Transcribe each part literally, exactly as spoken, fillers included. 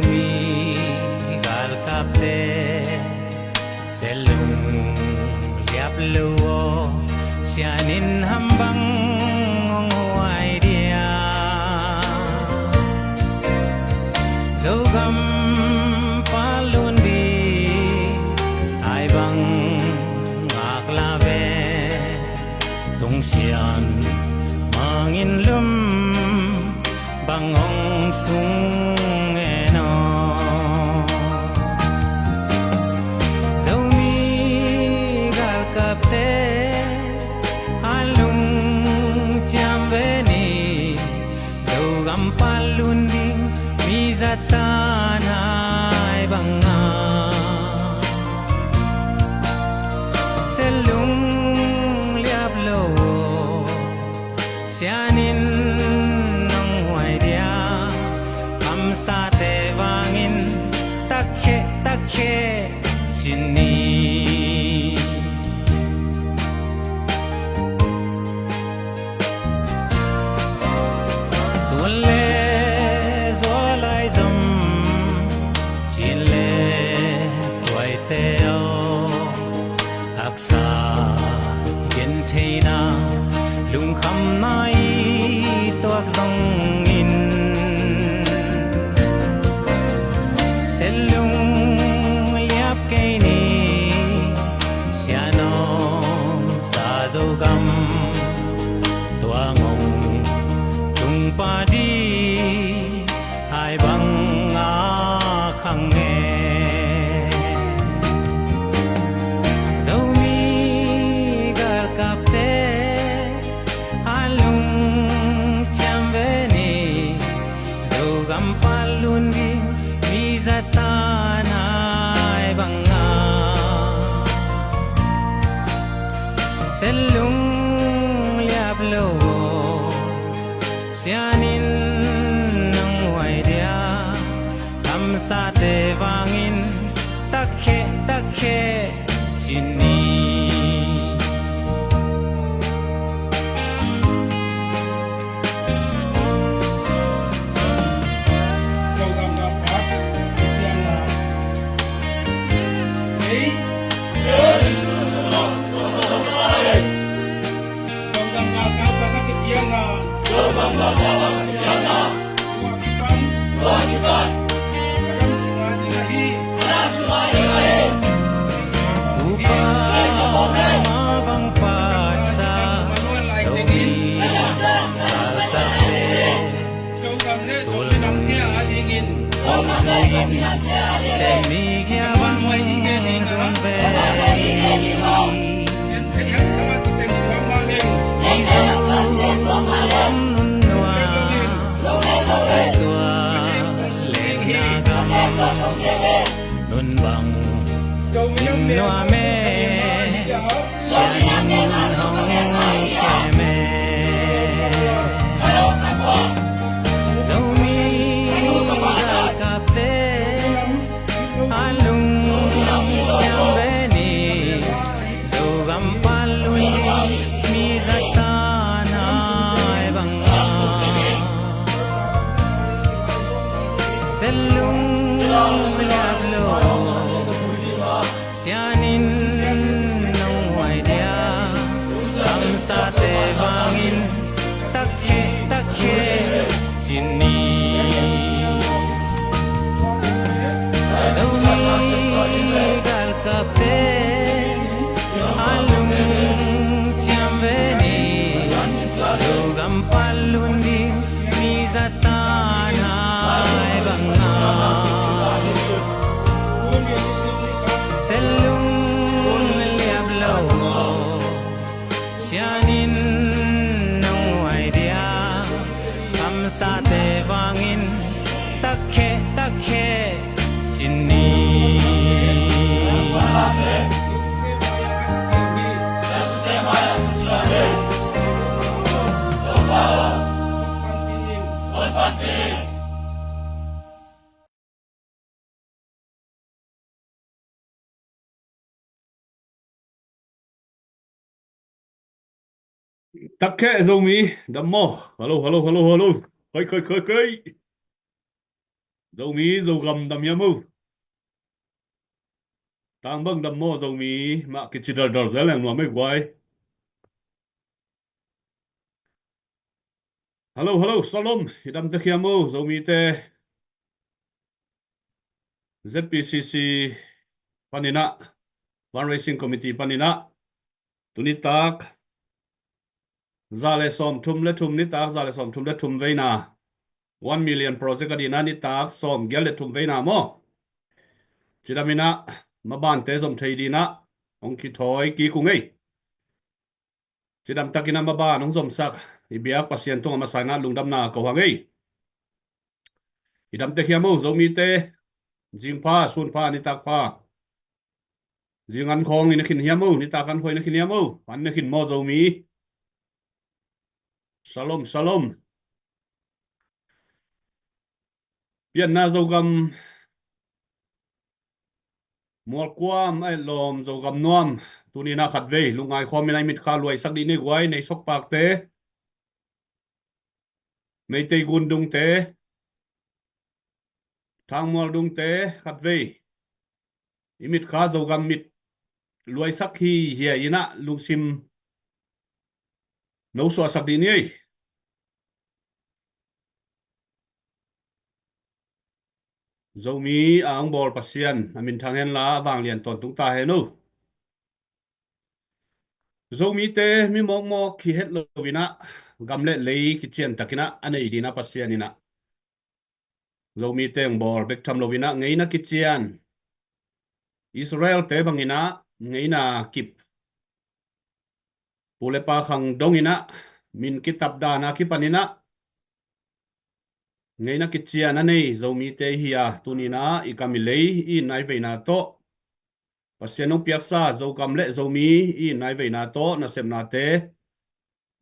Mi galkapte, selung liap lo aw, sianin ham bang hong huai dia. Zogam palun ding ai bang ngak la ve, tungsian mangin lum bang hong sung en aw. Zomi galkapte a lungciam ve ni, Zogam palun ding mi zatan ai banga. Selung liap lo aw, sianin hong huai dia. Kamsate vangin takhe takhe ci ni. Tuan le zual ai zom, cin le tuaite aw, haksa gentheihna lungkhamna i tuak zongin, selung liap kei ni. Sianom sa Zogam, tua ngong tung padi ai banga khang e. Zomi galkapte a lungciam ve ni, Zogam palun ding mi zatan ai banga. Selung liap lo aw, sianin hong huai dia. Kamsate vangin takhe takhe ci ni. Tupa ma bang patsa, Zomi galkapte sulnung hong zuin, semi kia bang zun ve. Mizo lam nun nuam, tua lengna gam nun bang in nuam e, sianin hong kem e. Zomi galkapte a lungciam ve ni, Zogam palun ding mi zatan ai banga. Selung liap lo aw, sianin hong huai dia. Kamsate vangin takhe takhe ci ni. Zomi galkapte a lungciam ve ni, Zogam palun ding mi zatan ai banga. Selung liap lo aw, sianin hong huai dia. Kamsate vangin takhe takhe ci ni. Takheh Zomi, dam maw? Hello, hello, hello, hello. Koi, koi, koi, koi. Zomi, Zogam dam hiam o? Tang bang dam maw Zomi, mah kici daldal zel leng nuam ei guai. Hello, hello, Salom, i dam tek hiam o Zomite? Z P C C paninah, Fundraising Committee paninah, tuni tak za le sawm thum le thum, nitak za le sawm thum le thum veina, one million project a dina nitak sawm giat le thum veina maw? Cidam inah mabante zom thei dinah hong kithawi kik ung ei. Cidam takinah maban hong zomsak i biak Pasian tungah masa inah lungdamna ko hang ei. I dam tek hiam o Zomite? Zing pha, sun pha, nitak pha. Zing an khawng i na khin hiam o, nitak an khawng i na khin hiam o? An na khin maw Zomi? Salom, salom. Pianna Zogam mualkuam a etlawm Zogam nuam, tuni inah khatvei lungngai khawm inah i mitkha luaisak dih ni guai, nei sokpakte, Meitei gun dungte, Thangmual dungte khatvei i mitkha Zogam mit luaisak hi hiai inah lungsim no suahsak dih ni ei. Zomi a hong bawl Pasian a minthang henla a vanglian tawntung ta hen o. Zomite mi mawkmawk hi het lo inah gam le lei kician takinah a nei dinah Pasian inah Zomite hong bawl bek tham lo inah ngeina kician, Israelte bang inah ngeina kip, pu le pa khang dong inah min kitap dana kipan inah ngeina kician a nei Zomite hi a, tuni inah i gam i lei i nai veina tawh Pasian hong piaksa Zogam le Zomi i nai veina tawh nasepnate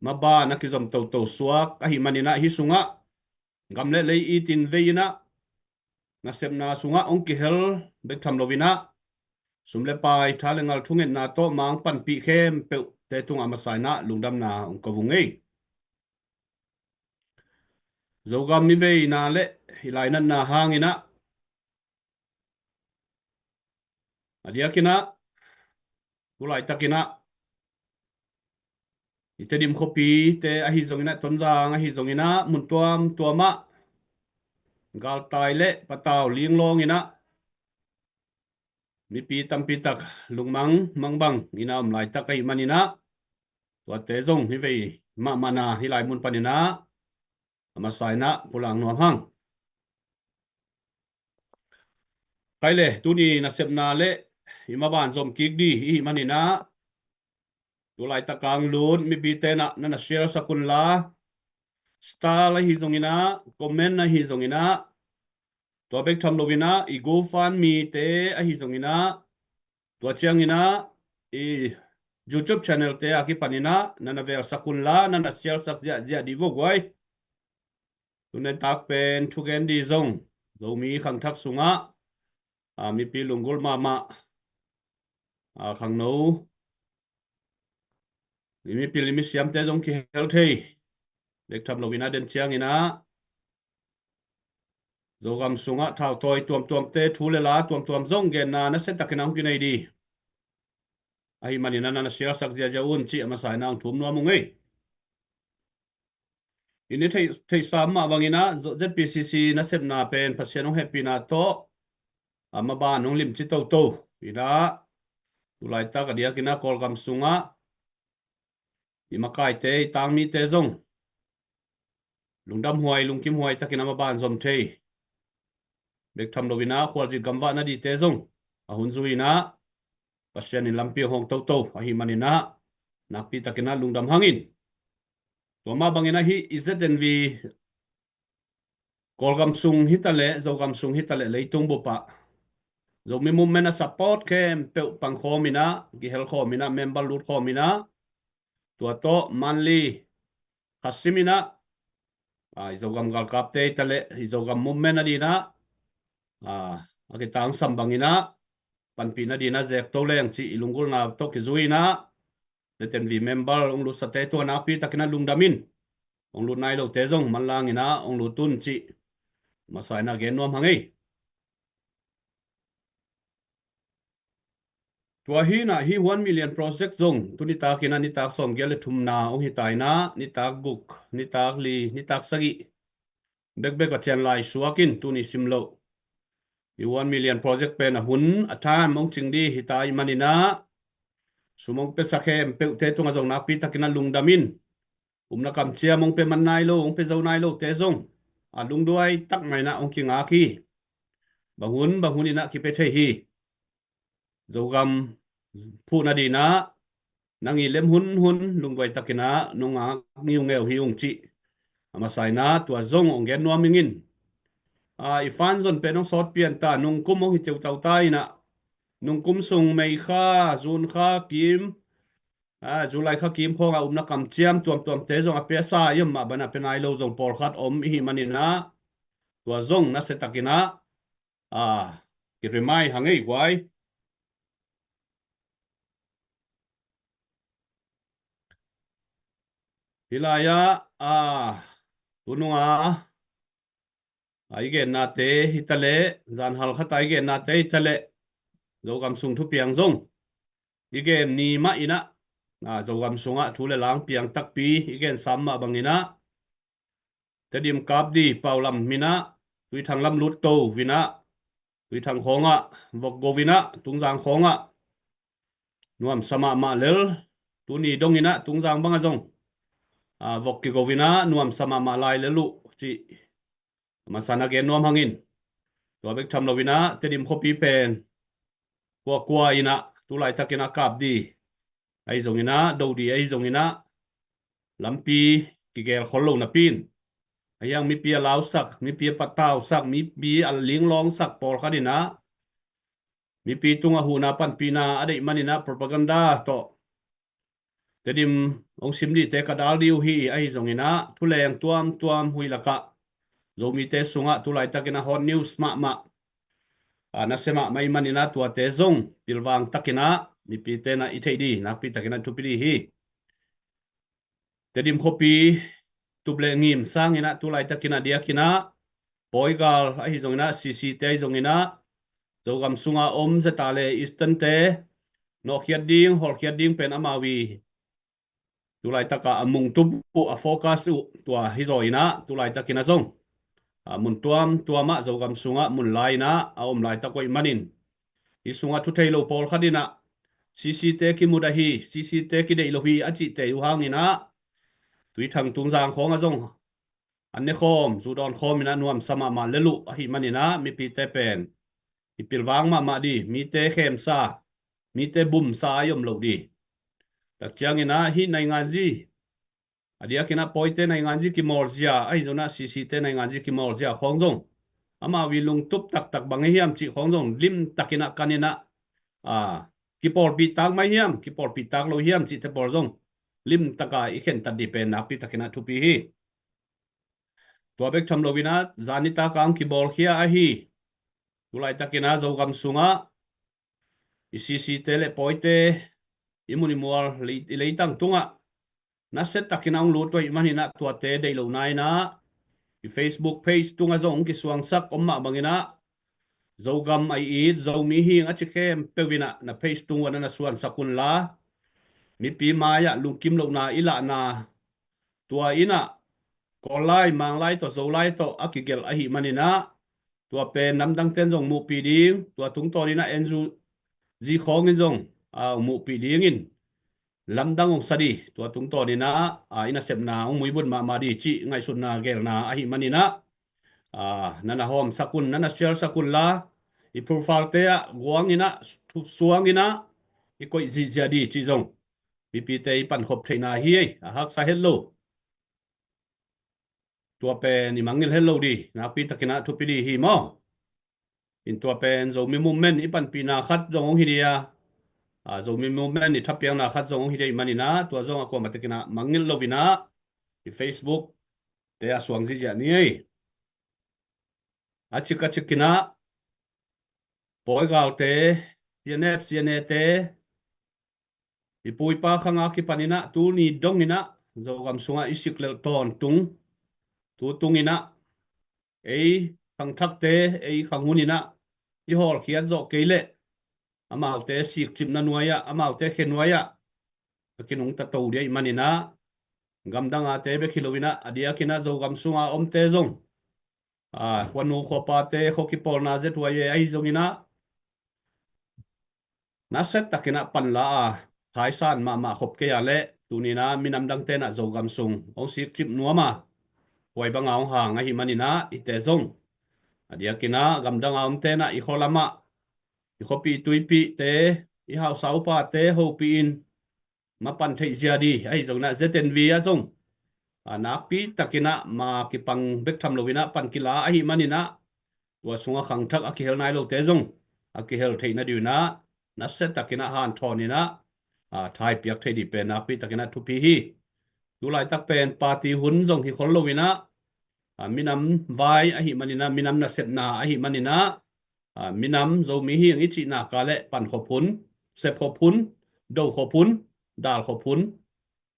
maban a kizom toto suak ahih man inah hih sungah gam le lei i tin vei inah nasepna sungah hong kihel bek tham lo inah sum le pai, tha le ngal, thungetna tawh mang panpih khempeuhte tungah masa inah lungdamna hong ko vung ei. Zogam i veina le i lainatna hang inah a diak inah, tu laitak inah i Tedim khuapite ahi zong inah, Tonzang ahi zong inah, mun tuamtuam ah galtai le patau linglawng inah mipi tampi tak lungmang mangbang inah om laitak ahih man inah tuate zong hi vei mahmahna hih lai mun pan inah a masa inah pulak nuam hang. Khaile, tuni nasepna le i maban zom kik dih i hih man inah tu laitak a hong lut mipite nah na na share sak unla, star ahi zong inah, comment ahi zong inah, tua bek tham lo inah i GoFundMe te ahi zong inah, tua ciang inah i YouTube channel te a kipan inah na na velsak unla, na na share sak ziahziah dih vo guai. Tuni tak pen thugen dih zong Zomi khangthak sungah a mipi lunggulh mahmah a khangno, i mipil i misiamte zong kihel thei bek tham lo inah den ciang inah Zogam sungah thautawi tuamtuamte thu le la tuamtuam zong genna nasia takin a hong kinei dih ahih man inah na na share sak ziahziah un cih a masa inah hong thum nuam ung ei. I ni theih, theihsa mah bang inah Z P C C nasepna pen Pasian hong hehpihna tawh a maban hong limci toto inah, tu laitak a diak inah Kawlgam sungah i makaite, i tangmite zong lungdam huai, lungkim huai takin a maban zom thei bek tham lo inah khualzin gamvah nadihte zong a hun zui inah Pasian in lampi hong hawng toto ahih man inah nakpi takin a lungdam hang in. Tua mah bang inah hih i Z N V Kawlgam sung hi taleh, Zogam sung hi taleh, leitung bup ah Zomi movement a support khempeuh pang khawm inah, kihel khawm inah, member lut khawm inah, tua tawh monthly khasim inah, a, i Zogam galkapte hi taleh, i Zogam movement a dinah, a, a kitangsam bang inah panpih nadinah zek to leng cih i lunggulhna tawh kizui inah, Z N V member hong lutsate tungah nakpi takin a lungdam in, hong lut nai lote zong manlang inah hong lut un cih Masa in ah gen nuam hang ei. Tua hi in ah hih one million project zong tuni takin ah nitak sawmgiat le thumna hong hi ta in ah, nitak guk, nitak li, nitak sagih bekbek a cian lai suak in tuni sim loh. Hih one million project pen a hun a time hong cing ding hi ta ahih manin ah, sum hong pia sa khempeuhte tungah zong nakpi takin ah lungdam in, upna kamciam hong pia man nai lo, hong pia zo nai lote zong a lungduai tak mah in ah hong kingak hi. Bang hun bang hun in ah kipia thei hi. Zogam phuhna dingin ah nang i lem hunhun lungduai takin ah nong ngak ngiungeu hi ung cih a masa in ah tua zong hong gen nuam ing in. A, i fan zon pen hong sawt pian ta, nungkum hong hi teutau ta in ah, nungkum sung May kha, June kha kim, a, July kha kim khawng a upna kamciam tuamtuamte zong a pia sa i om mah bang a pia nai lo zong pawlkhat om i hih manin ah, tua zong nasia takin ah, a, ki remind hang ei guai. Hih lai ah, a, tunung a, a, i gennate hi ta leh, zanhal khat a i gennate hi ta leh, Zogam sung thupiang zong i gen ni mah in ah, a, Zogam sungah thu le la hong piang takpi i gen sam mah bangin ah, Tedim kap ding Paulam min ah, Tuithang lam lut to uh in ah, Tuithang khawng ah vok go uh in ah, Tungzang khawng ah nuamsa mahmah lel, tuni dong in ah Tungzang bang ah zong, a, vok kigo uh in ah nuamsa mahmah lai lel uh cih a masa in ah gen nuam hang in. Tua bek tham lo in ah Tedim khuapi pen kuakua in ah tu laitakin ah kap ding ahi zongin ah, do ding ahi zongin ah, lampi kigel khol lo napi in, a hiang mipi a lausak, mipi a patausak, mipi a linglawngsak pawlkhat in ah, mipi tungah huhna panpihna a deih manin ah propaganda tawh Tedim hong sim dingte ka dal ding uh hi. Ahi zongin ah thuleng tuamtuam huih lakah Zomite sungah tu laitakin ah hot news mahmah, a, nasia mahmah ahih manin ah tuate zong pilvang takin ah mipite in ah i theih ding nakpi takin ah thupi ding hi. Tedim khuapi tup le ngim sangin ah tu laitakin ah diakin ah Pawigal ahi zongin ah, CC te ahi zongin ah, Zogam sunga om zeta le Eastern te nawhkhiat ding, hawlkhiat ding pen amau i tu laitaka a mungtup uh, a focus uh tua hi zaw in ah tu laitakin ah zong, a, mun tuamtuam ah Zogam sungah mun la in ah a om laitak uh ahih manin, i sungah thu thei lo pawlkhat in ah CC te kimut ahi, CC te kideih lo hi a cihte uh hangin ah Tuithang Tungzang khawng ah zong an ne khawm, zu dawn khawm in ah nuamsa mahmah lel uh ahih manin ah mipite pen i pilvang mahmah ding, mite khemsa, mite bumsa a i om loh ding. Tak ciangin ah hih nainganzi, a diakin ah Pawite nainganzi kimawlzia ahi zongin ah, CC te nainganzi kimawlzia khawng zong amau i lungtup taktak bang hi hiam cih khawng zong limtakin ah kan in ah, a, kipawlpih tak mai hiam, kipawlpih tak lo hiam cihte pawl zong limtaka i khentat ding pen nakpi takin ah thupi hi. Tua bek tham lo in ah, zan nitak a hong kibawlkhia ahi tu laitakin ah Zogam sungah i CC te le Pawite, i mun i mual, lei-, i leitang tungah nasia takin ah hong lut uh ahih manin ah tuate deih lohna in ah, i Facebook page tungah zong hong kisuangsak om mah bangin ah, Zogam a i it, Zomi hing a ci khempeuh in ah na page tung uh ah na suansak un la, mipi mai-ah lungkim lohna i lahna, tua in ah Kawl lai, Mang lai tawh, Zo lai tawh a kigelh ahih manin ah, tua pen namdangte'n zong muhpih ding, tua tungtawn in ah NUG khawng in zong, a, muhpih dingin lamdang hong sa ding, tua tungtawn in ah, a, i nasepna hong muibun mahmah ding cih ngaihsutna gelna ahih manin ah, a, na na hawmsak un, na na share sak un la, i profile te ah guang in ah, thu-, suang in ah i koih zihziah ding cih zong mipite i pankhop theihna hi ei, a haksa het lo. Tua pen i mangngilh het lo ding, nakpi takin ah thupi ding hi maw. In tua pen Zomi Movement i panpihna khat zong hong hi ding a, a, Zomi Movement i thapiakna khat zong hong hi ding ahih manin ah, tua zong a kuamah takin ah mangngilh lo in ah, i Facebook te ah suang zihziah ni ei. A cik a cikin ah Pawigalte, CNF, CNA te, i pu i pa khang a kipan in ah, tuni dong in ah Zogam sungah i sik lel tawntung, tu tung in ah ei khangthakte ei khang huninah i hawlkhiat zawh kei leh amaute sikcipna nuai-ah, amaute khe nuai-ah a kinungta to dih ahih maninah, gamdangate bek hi loinah a diakinah Zogam sunga omte zong, a, khuanu khuapate, khua kipawlna Z Y A ahi zonginah, nasia takinah panla a, thaisan mahmah khop kei a leh tuninah minam dangte inah Zogam sung hong sikcip nuam a, huai banga hong hang ahih maninah hihte zong a diakinah gamdanga omte inah i khua lamah i khuapih tuipihte, i hausa upate hopih in mapan theih zia dih ahi zonginah Z N V ah zong, a, nakpi takinah ma kipang bek tham loinah pan kila ahih maninah, tua sungah khangthak a kihel nai lote zong a kihel theih nadinginah nasia takinah hanthawninah, a, thaipiak thei dih pen nakpi takinah thupi hi. Tulaitak pen party hun zong hi khol loinah, a, minam vai ahih maninah, minam nasepna ahih maninah, a, minam Zomi hi ing i cih nak a leh pankhop hun, sepkhop hun, dokhop hun, dalkhop hun,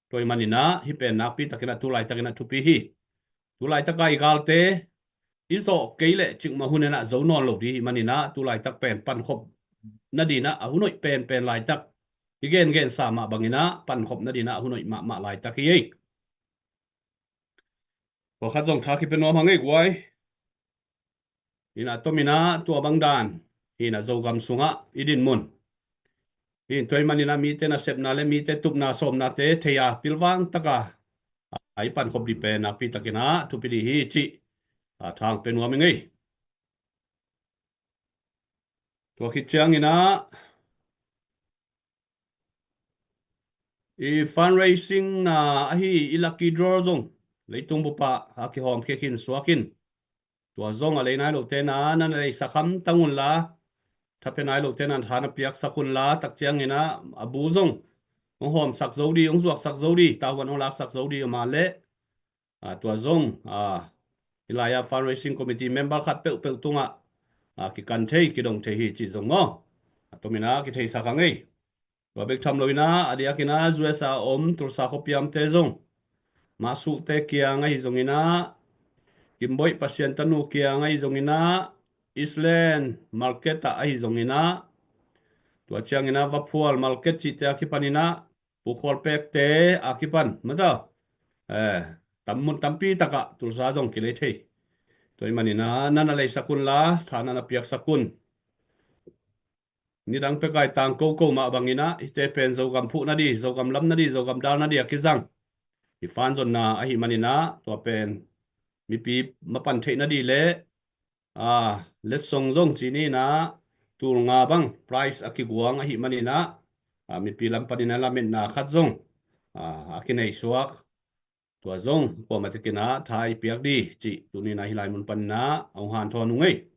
tua ahih maninah hih pen nakpi takinah tulaitakinah thupi hi. Tulaitaka i galte i zawh kei leh cikmah huninah zo nawn lo dih ahih maninah tulaitak pen pankhop nadinah a hun hoih penpen laitak, i gengensa mah banginah pankhop nadinah a hun hoih mahmah laitak hi ei. Tua khat zong tha kipia nuam hang ei guai. Inah tominah tua bang dan hinah Zogam sungah i dinmun. Hin tua ahih maninah mite nasepna le mite tupna sawmnate thei a pilvang taka a i pankhop dih pen nakpi takinah thupi dih hi cih, a, tha hong pia nuam ing ei. Tua khit cianginah i fundraising na ahi i lucky draw zong leitung bupah a kihawmkhia khin suak in. Tua zong a lei nai lote na na leisak hamtang unla, tha pia nai lote na tha na piaksak unla, tak cianginah a bu zong hong hawmsak zo dih, hong zuaksak zo dih, tahuan hong laksak zo dih a mah leh, a, tua zong, a, i lai-a fundraising committee member khat peuhpeuh tungah, a, kikan thei, kidong thei hi cih zong maw, a, tominah kitheisak hang ei. Tua bek tham loinah a diakinah U S A a om Tulsa khuapi a omte zong, Masuhte kiang ahi zonginah, Kimboih Pasian tanu kiang ahi zonginah, Eastland Market ah ahi zonginah, tua cianginah Vaphual Market cihte a kipaninah, Pukhual Pekte a kipan mata, eh, tam mun tampi takah Tulsa zong kilei thei. Tua ahih maninah na na leisak unla, tha na na piaksak un. Nidang peka i tangko ko mah banginah hihte pen Zogam phuh nadih, Zogam lam nadih, Zogam dal nadih a kizang i fanzonna ahih maninah tua pen mipi mapan theih nadih leh, a, letsong zong cih ninah tul nga bang prize a kiguang ahih maninah, a, mipi lam paninah lametna khat zong, a, a kinei suak. Tua zong kuamah tekinah tha i piak dih cih tuninah hih lai mun paninah a hong hanthawn ung ei.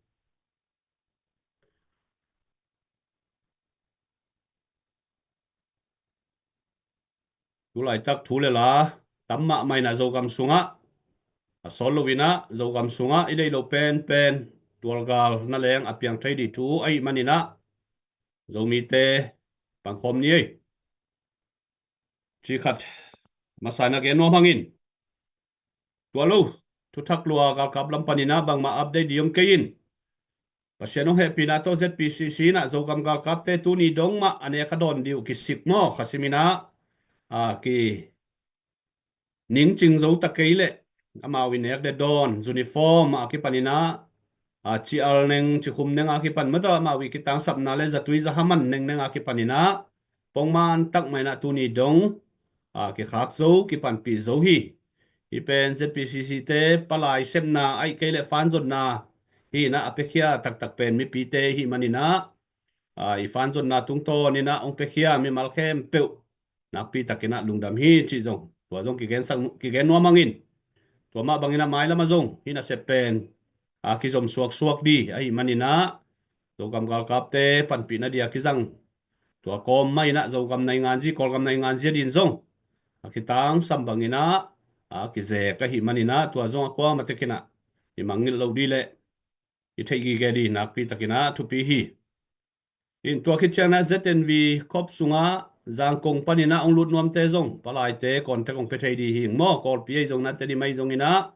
Tulaitak thu le la tam mahmah inah Zogam sungah, a sawl loinah Zogam sungah i deih lo penpen tualgal na leng a piang thei dih thu ahih maninah Zomite pangkhawm ni ei. Cih khat masa inah gen nuam hangin. Tua lo, thuthak lua galkap lam paninah bangmah update dih om kei in. Pasian hong hehpihna tawh Z P C C inah Zogam galkapte tuni dong mah a nek a dawn dih uh kisik maw, kha siminah, a, ki ningcing zo ta kei leh amau i nek le dawn uniform a kipaninah, a, ci al neng, ci khum neng a kipan mata amau i kitangsapna le zatui zahaman nengneng a kipaninah pongman tak mah inah tuni dong, a, kikhak zo, kipanpih zo hi. Hih pen Z P C C te palai sepna ahih kei leh fanzonna hinah a piakhia taktak pen mipite hih maninah, a, i fanzonna tungtawninah hong piakhia mimal khempeuh nakpi takinah lungdam hi cih zong tua zong kigensak, kigen nuam hangin. Tua mah banginah mailamah zong hih nasep pen, a, kizom suaksuak dih ahih maninah Zogam galkapte panpihna dih a kizang tua kawm mah inah Zogam nainganzi, Kawlgam nainganzi a din zong a kitangsam banginah, a, kizek ahih maninah tua zong a kuamah tekinah i mangngilh loh dih leh i theih gige dih nakpi takinah thupi hi. In tua khit cianginah Z N V khop sungah Zangkong paninah hong lut nuamte zong palaite contact hong pia thei dih hing maw, Kawlpi ahi zonginah Tedim ahi zonginah,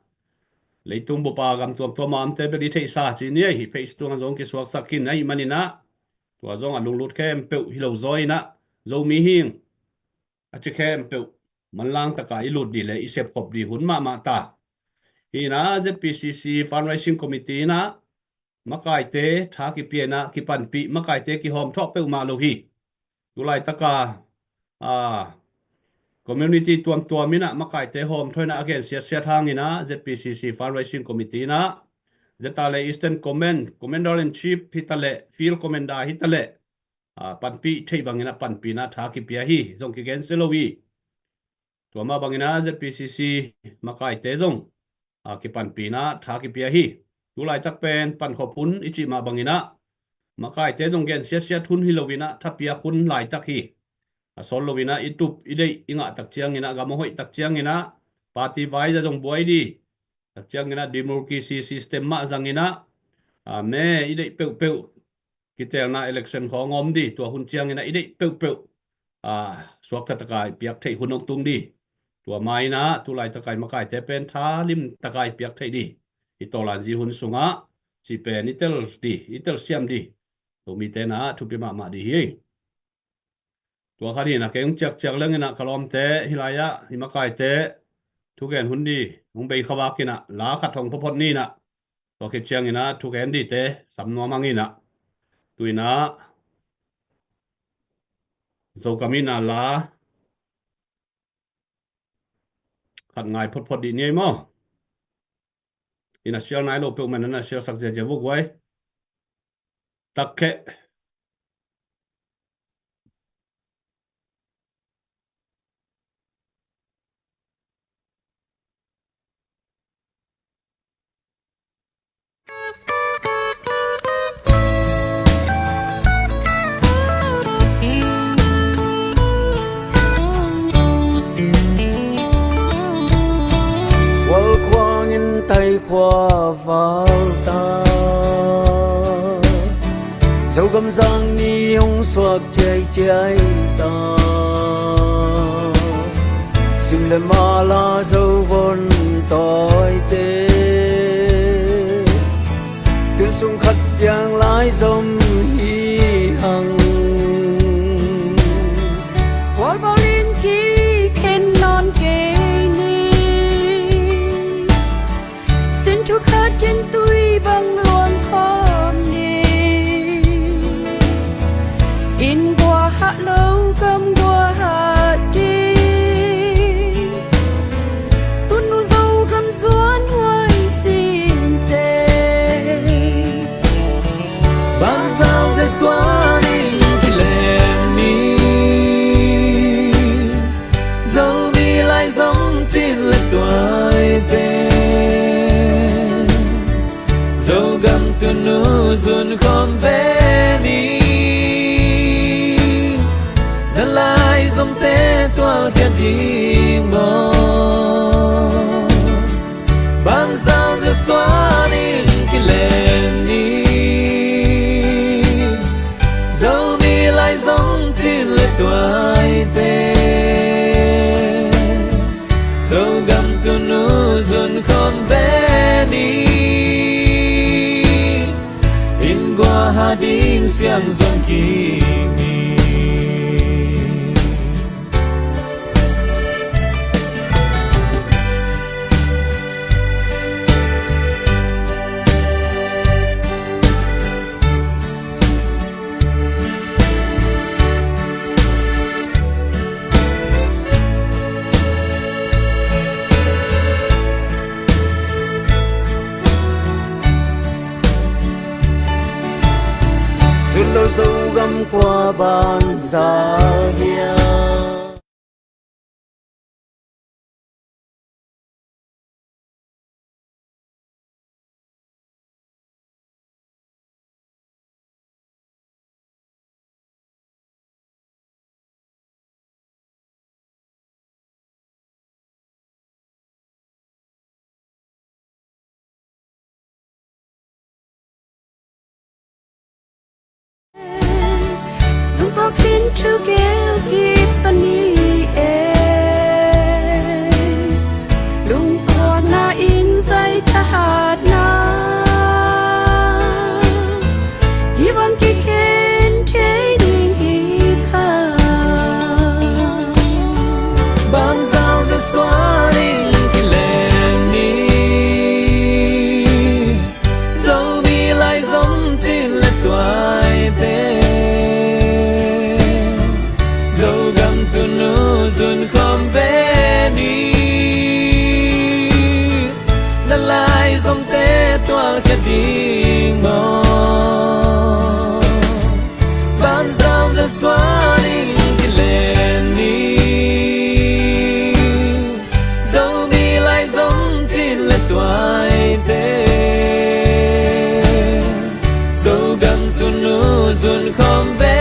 Leitung bup a gam tuamtuam a omte bel i theihsa ci ni ei, hih page tungah zong kisuaksak khin ahih manin ah, tua zong a lunglut khempeuh hi lo zaw in ah, Zomi hi ing a ci khempeuh manlang taka i lut dih leh i sepkhop dih hun mahmah ta. Hi in ah Z P C C Fundraising Committee in ah makaite tha kipia in ah kipanpih, makaite kihawmthawh peuhmah lo hi. Tulaitaka, a, community tuamtuam in ah makaite hawmthawh in ah a gen siatsiat hangin ah Z P C C Fundraising Committee in ah Z R A Eastern Command, Commander in Chief hi ta leh, Field Commander hi ta leh, a, panpih theih bangin ah panpih in ah tha kipia hi, zong kigen sia lo hi. Tua mah bangin ah Z P C C makaite zong, a, kipanpih in ah tha kipia hi. Tulaitak pen pankhop hun i cih mah bangin ah makaite zong gen siatsiat hun hi lo in ah thapiak hun laitak hi. A sawt lo in ah i tup i deih i ngah tak ciangin ah, gam a hoih tak ciangin ah party vai za zong buai dih. Tak ciangin ah democracy system mah zangin ah, a, me i deih peuhpeuh, kitelna election khawng om dih, tua hun ciangin ah i deih peuhpeuh, a, suakta taka i piak theih hun hong tung dih. Tua mah in ah tulaitaka i makaite pen thalim taka i piak theih dih. I tawlanzi hun sungah cih pen i tel dih, i telsiam dih. Zomite in ah thupi mahmah dih hi. Tua khat hi in ah kei hong ciakciak leng in ah ka lawmte, hih lai-ah i makaite thugen hun dih hong bei kha vak in ah la khat hong phuphot ni in ah, tua khit ciangin ah thugen dihte sam nuam hang in ah, tu in ah Zogam in ah la khat ngai photphot dih ni ei maw. In ah sial nai lo peuhmah in ah sialsak ziazia vuk guai. Takheh. Khualkhuang in taikhua val ta, Zogam zang ni hong suak ciaiciai ta. Sim le mala Zovon tawite, tun sung khat piang lai zom hi hang. Khualbawlin kikhen nawn kei ni. Sin thu khat in tui bang luang khawm ni. Inn guahah lo gam guahah ding. Tunu Zogam zuan huai sinte. Bangzah Jesuh in kilem ni. Zomi lai zong cin le tuaite, Zogam tunu zun khawm ve ni. Na lai zomte tualkhia ding maw? Bangzah Jesuh in kilem ni. Zomi lai zong cin le tuaite, Zogam tunu zun khawm ve ni. Inn guahah ding siam zuan kik ni. Zun lo Zogam kua banzah hiam? Lungtuak sin thugel kip ta ni e. Lungtuakna in zai ta Tunu zun khawm ve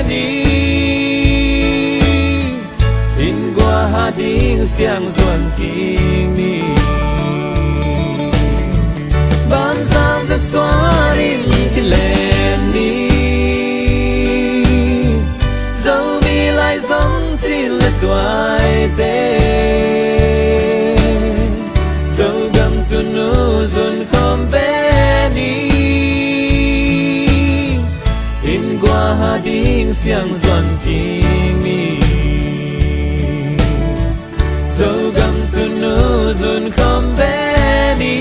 ni. Inn gua hah ding siang zuan kik ni. Banzam za suan in kilen ni. Zomi lai zong cil le tuaite. Zogam tunu zun khawm ve ni. Inn gua hah ding siang zuan kik ni. Zogam tunu zun khawm ve ni.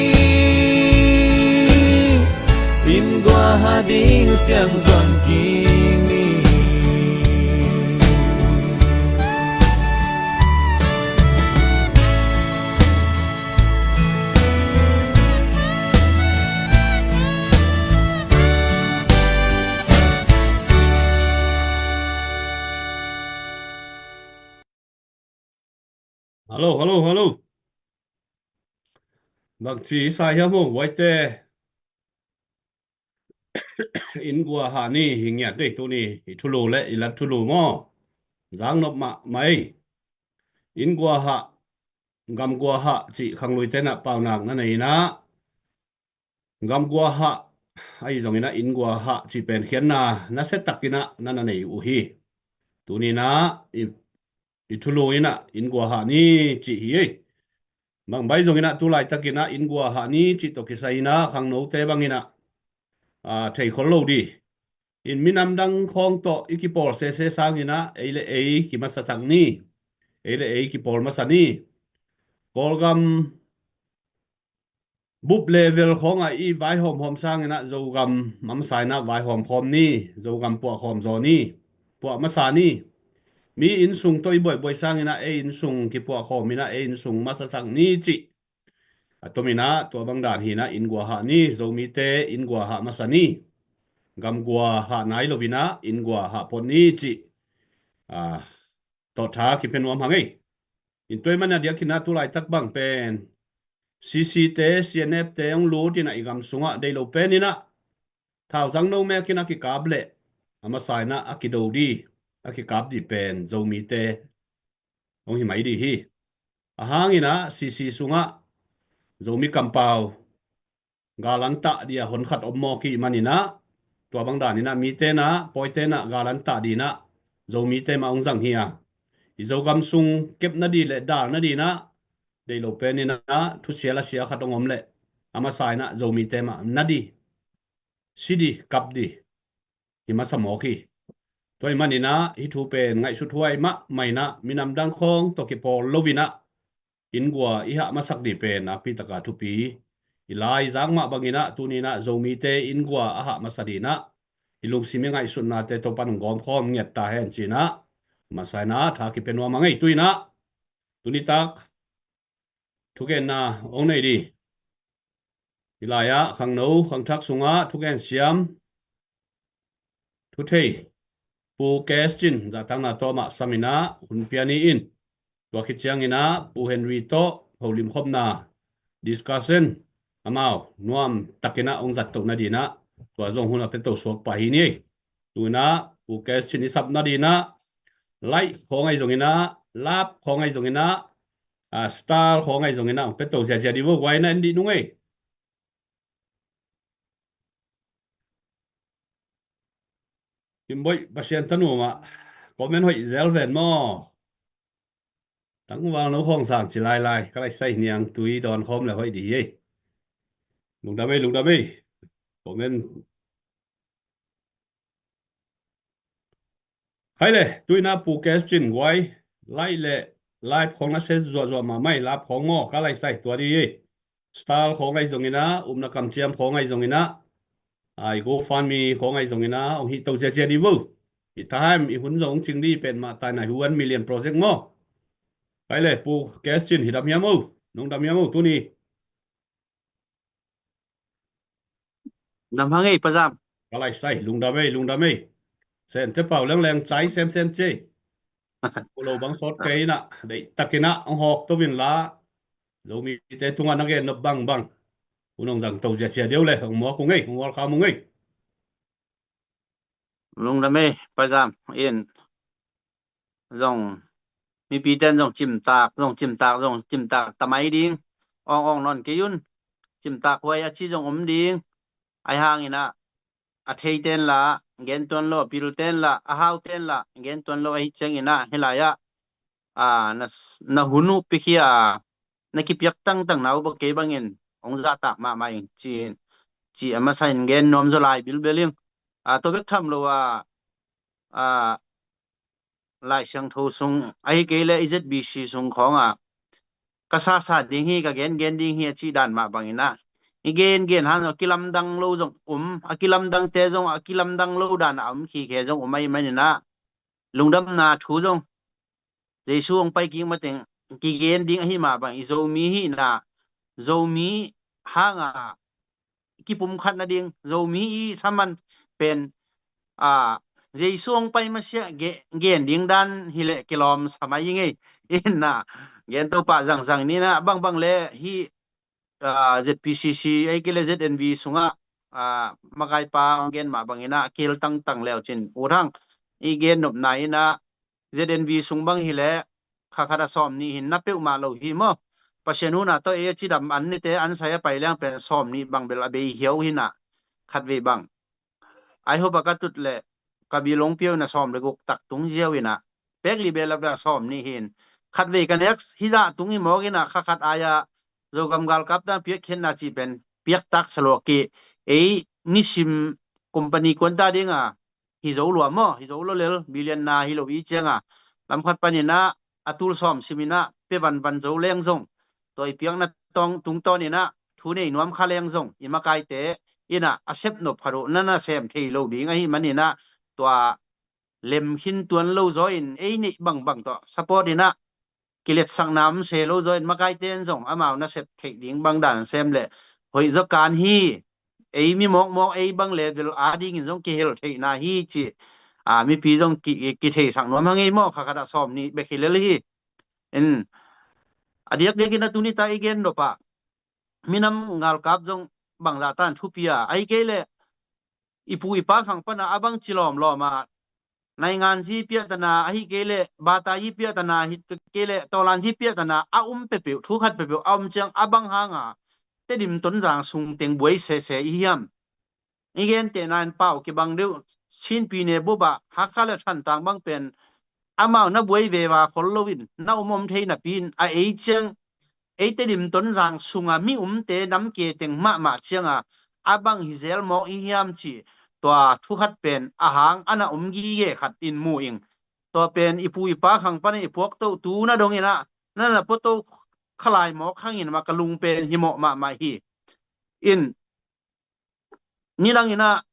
Inn gua hah ding siang zuan kik ni. Hallo, hallo, hallo. Bangci i sa hiam ho, guaite? Inn gua hah ni hi ngiat dei tuni, i thulu le i lat thulu maw? Zang nop mahmah ei. Inn gua hah, gam gua hah cih khangluite na paunak na nei inah, gam gua hah ahi zongin ah inn gua hah cih pen khiatna nasia takin ah na na nei uh hi. Tuni inah i, i thulu inah inn gua hah ni cih hi ei. Bang bai zongin ah tu laitakin ah inn gua hah ni cih tawh kisai inah khangnote bangin ah, aa, thei khol lo dih. In minam dang khawng tawh i kipawl sese sangin ah ei le ei kimasa sak ni. Ei le ei kipawl masa ni. Kawlgam bup level khawngah i vaihawmhawm sangin ah Zogam a masa inah vaihawm khawm ni, Zogam puah khawm zaw ni, puah masa ni. Mi inn sung tawh i buaibuai sangin ah ei inn sung kipuah khawm inah ei inn sung masa sak ni cih a tom inah tua bang dan hi inah inn gua hah ni, Zomite inn gua hah masa ni. Gam gua hah nai lo inah inn gua hah phot ni cih, a, tawh tha kipia nuam hang ei. In tua ahih manin a diakin ah tu laitak bang pen C C te, C N F te hong lut inah i gam sungah deih lo pen inah thauzang no mekin a kikap leh a masa inah a kido dih, a kikap dih pen Zomite hong hi mai dih hi. A hang inah C C sungah Zomi kampau galantah dih a hon khat om mawk i hih man inah, tua bang dan inah mite inah, pawite inah galantah dih inah Zomite mah hong zang hi a, i Zogam sung kepna dih le dalna dih inah deih lo pen inah thusia lasia khat hong om leh a masa inah Zomite mah na dih, si dih, kap dih hi masa mawk hi. Tua ahih man inah hih thu pen ngaihsut huai mahmah inah minam dang khawng tawh kipawl lo inah inn gua i hah masak dih pen nakpi taka thupi. I lai zak mah bang inah tuni inah Zomite inn gua a hah masa dih inah i lungsim i ngaihsutnate Topa'n hong gawmkhawm ngiat ta hen ci inah masa inah tha kipia nuam hang ei. Tu inah tuni tak thugenna hong nei dih. Hih lai-ah khangno khangthak sungah thugen siam thuthei Pu Kes Cin zahtakna tawh amah sam inah hun pia ni in, tua khit ciang inah Pu Henry tawh holim khopna discussion amau nuam takin ah hong zat toh nading inah tua zong hun a pia to suak pah hi ni. Tu inah Pu Kes Cin i sap nading inah light khawng ahi zong inah, lap khawng ahi zong inah, a, star khawng ahi zong inah hong pia to ziazia dih vo. Guai na en dih nung ei. Kimboih Pasian tanu mah comment hoih zel ven maw? Tangval no khawng sang ci lailai, ka laisai niang tui dawn khawm le hoih dih hi ei. Lungdam ei, lungdam ei. Comment. Hai le, tu inah Pu Kes Cin guai, light le live khawng na se zuahzuah mahmah ei, lap khawng maw, ka laisai tua dih ei. Star khawng ahi zong inah, upna kamciam khawng ahi zong inah, ai GoFundMe khawng ahi zong inah hong hih to ziazia dih vo. I time i hun zong hong cing dih pen mah tainah hi one million project maw. Hai le, Pu Kes Cin hi dam hiam o, nong dam hiam o tuni. Dam hang ei, Pa Zam. Ka laisai, lungdam ei, lungdam ei. Sente pau lengleng cai semsem ci ei. Ko lo bang sawt kei inah, deih takin ah hong hawk to vin la. Zomite tungah na gen nop bangbang un hong zang to ziazia dih o le, hong muak ung ei, hong welcome ung ei. Lungdam ei, Pai Zam in zong mipi ten zong cimtak, zong cimtak, zong cimtak tamai ding. Awng awng nawn kei un. Cimtak huai a ci zong om ding. Ahi hangin ah a thei ten lah gen tuan lo, a pil ten lah, a hau ten lah gen tuan lo ahi ciangin ah hih lai ah a, na, na hun uh pikhia a na kipiak tangtang na uh bang kei bangin hong zahtak mahmah ing ci, ci a masa in gen nuam zaw lai bilbel ing. A, tua bek tham lo a, a, Lai Siangtho sung ahi kei leh i Z B C sung khawng a ka sasa ding hi, ka gengen ding hi a cih dan mah bangin ah i gengen hang zong a kilamdang lo zong um, a kilamdangte zong a kilamdang lo dan a om khikhe zong um ahi manin ah lungdamna thu zong Jesu hong pai kik mateng kigen ding ahi mah bang i Zomi hihna, Zomi hanga kipumkhat nading, Zomi i thaman pen a, Jesu hong pai masiah ge-, gen ding dan hileh kilawm sa mai i ngei. Inna gen to pah zangzang nina bangbang le hih a, Z P C C ahi kei leh Z N V sungah a, makaipa hong gen mah bangin ah a kihel tangtang leu cin ut hang. I gen nopna in ah Z N V sung bang hileh kha khat a sawm nih hi na peuhmah lo hi maw. Pasian hun ah tawh ei a cidam an nite an sai a pai liang pen sawm nih bang bel a bei hiau hi na khatvei bang. Ai hopa ka tut leh ka bilong piau in a sawm le guk tak tung ziau in ah pek li behlap le a sawm nih hi in khatvei ka nek hi zah tung hi mawk in ah kha khat ai-ah Zogam galkap dan piakkhiatna cih pen piaktak sa lua kei. Ei nisim company kuanta dinga hi zo lua maw, hi zo lua lel, billion na hi lo i cianga lam khat panin ah a tul sawm simin ah pia vanvan zo leng zong tua i piakna tawng tungtawnin ah thu nei nuam kha leng zong i makaite in ah a sep nop khat uh na na sem thei lo ding ahi manin ah tua lem khin tuan lo zaw in ei neih bangbang tawh support in ah kiletsakna om se lo zaw in makaite in zong amau na sep theih ding bang dan sem leh hoih zaw kan hi. Ei mi mawkmawk ei bang level a dingin zong kihel theihna hi ci a, mipi zong ki, kitheisak nuam hang ei maw, kha khat a sawm nih bek hi lel hi. In a diakdiakin a tuni ta i gen nop ah minam ngalkap zong bangzah tan thupi a, ahi kei leh i pu i pa khang pana a bang ci lawmlawm a naingan zi piahtana ahi kei leh bata zi piahtana hi kei leh tawlan zi piahtana a um pepeuh, thu khat pepeuh a um ciang a bang hanga Tedim Tonzang sung teng buai sese i hiam? I gentehna in pau kibang deuh Chinpi ne bobah Hakha le Thantlang bang pen amau na buai veva khol loin na um om thei napi in a ei ciang ei Tedim Tonzang sunga mi umte namke teng mahmah cianga a bang hi zel mawk i hiam cih tua thu khat pen a hang a na om gige khat in mu ing. Tua pen i pu i pa khang pana i puak toh tu na dongin ah na na puak toh khalai mawk hangin mah ka lung pen hi mawh mahmah hi. In nidangin ah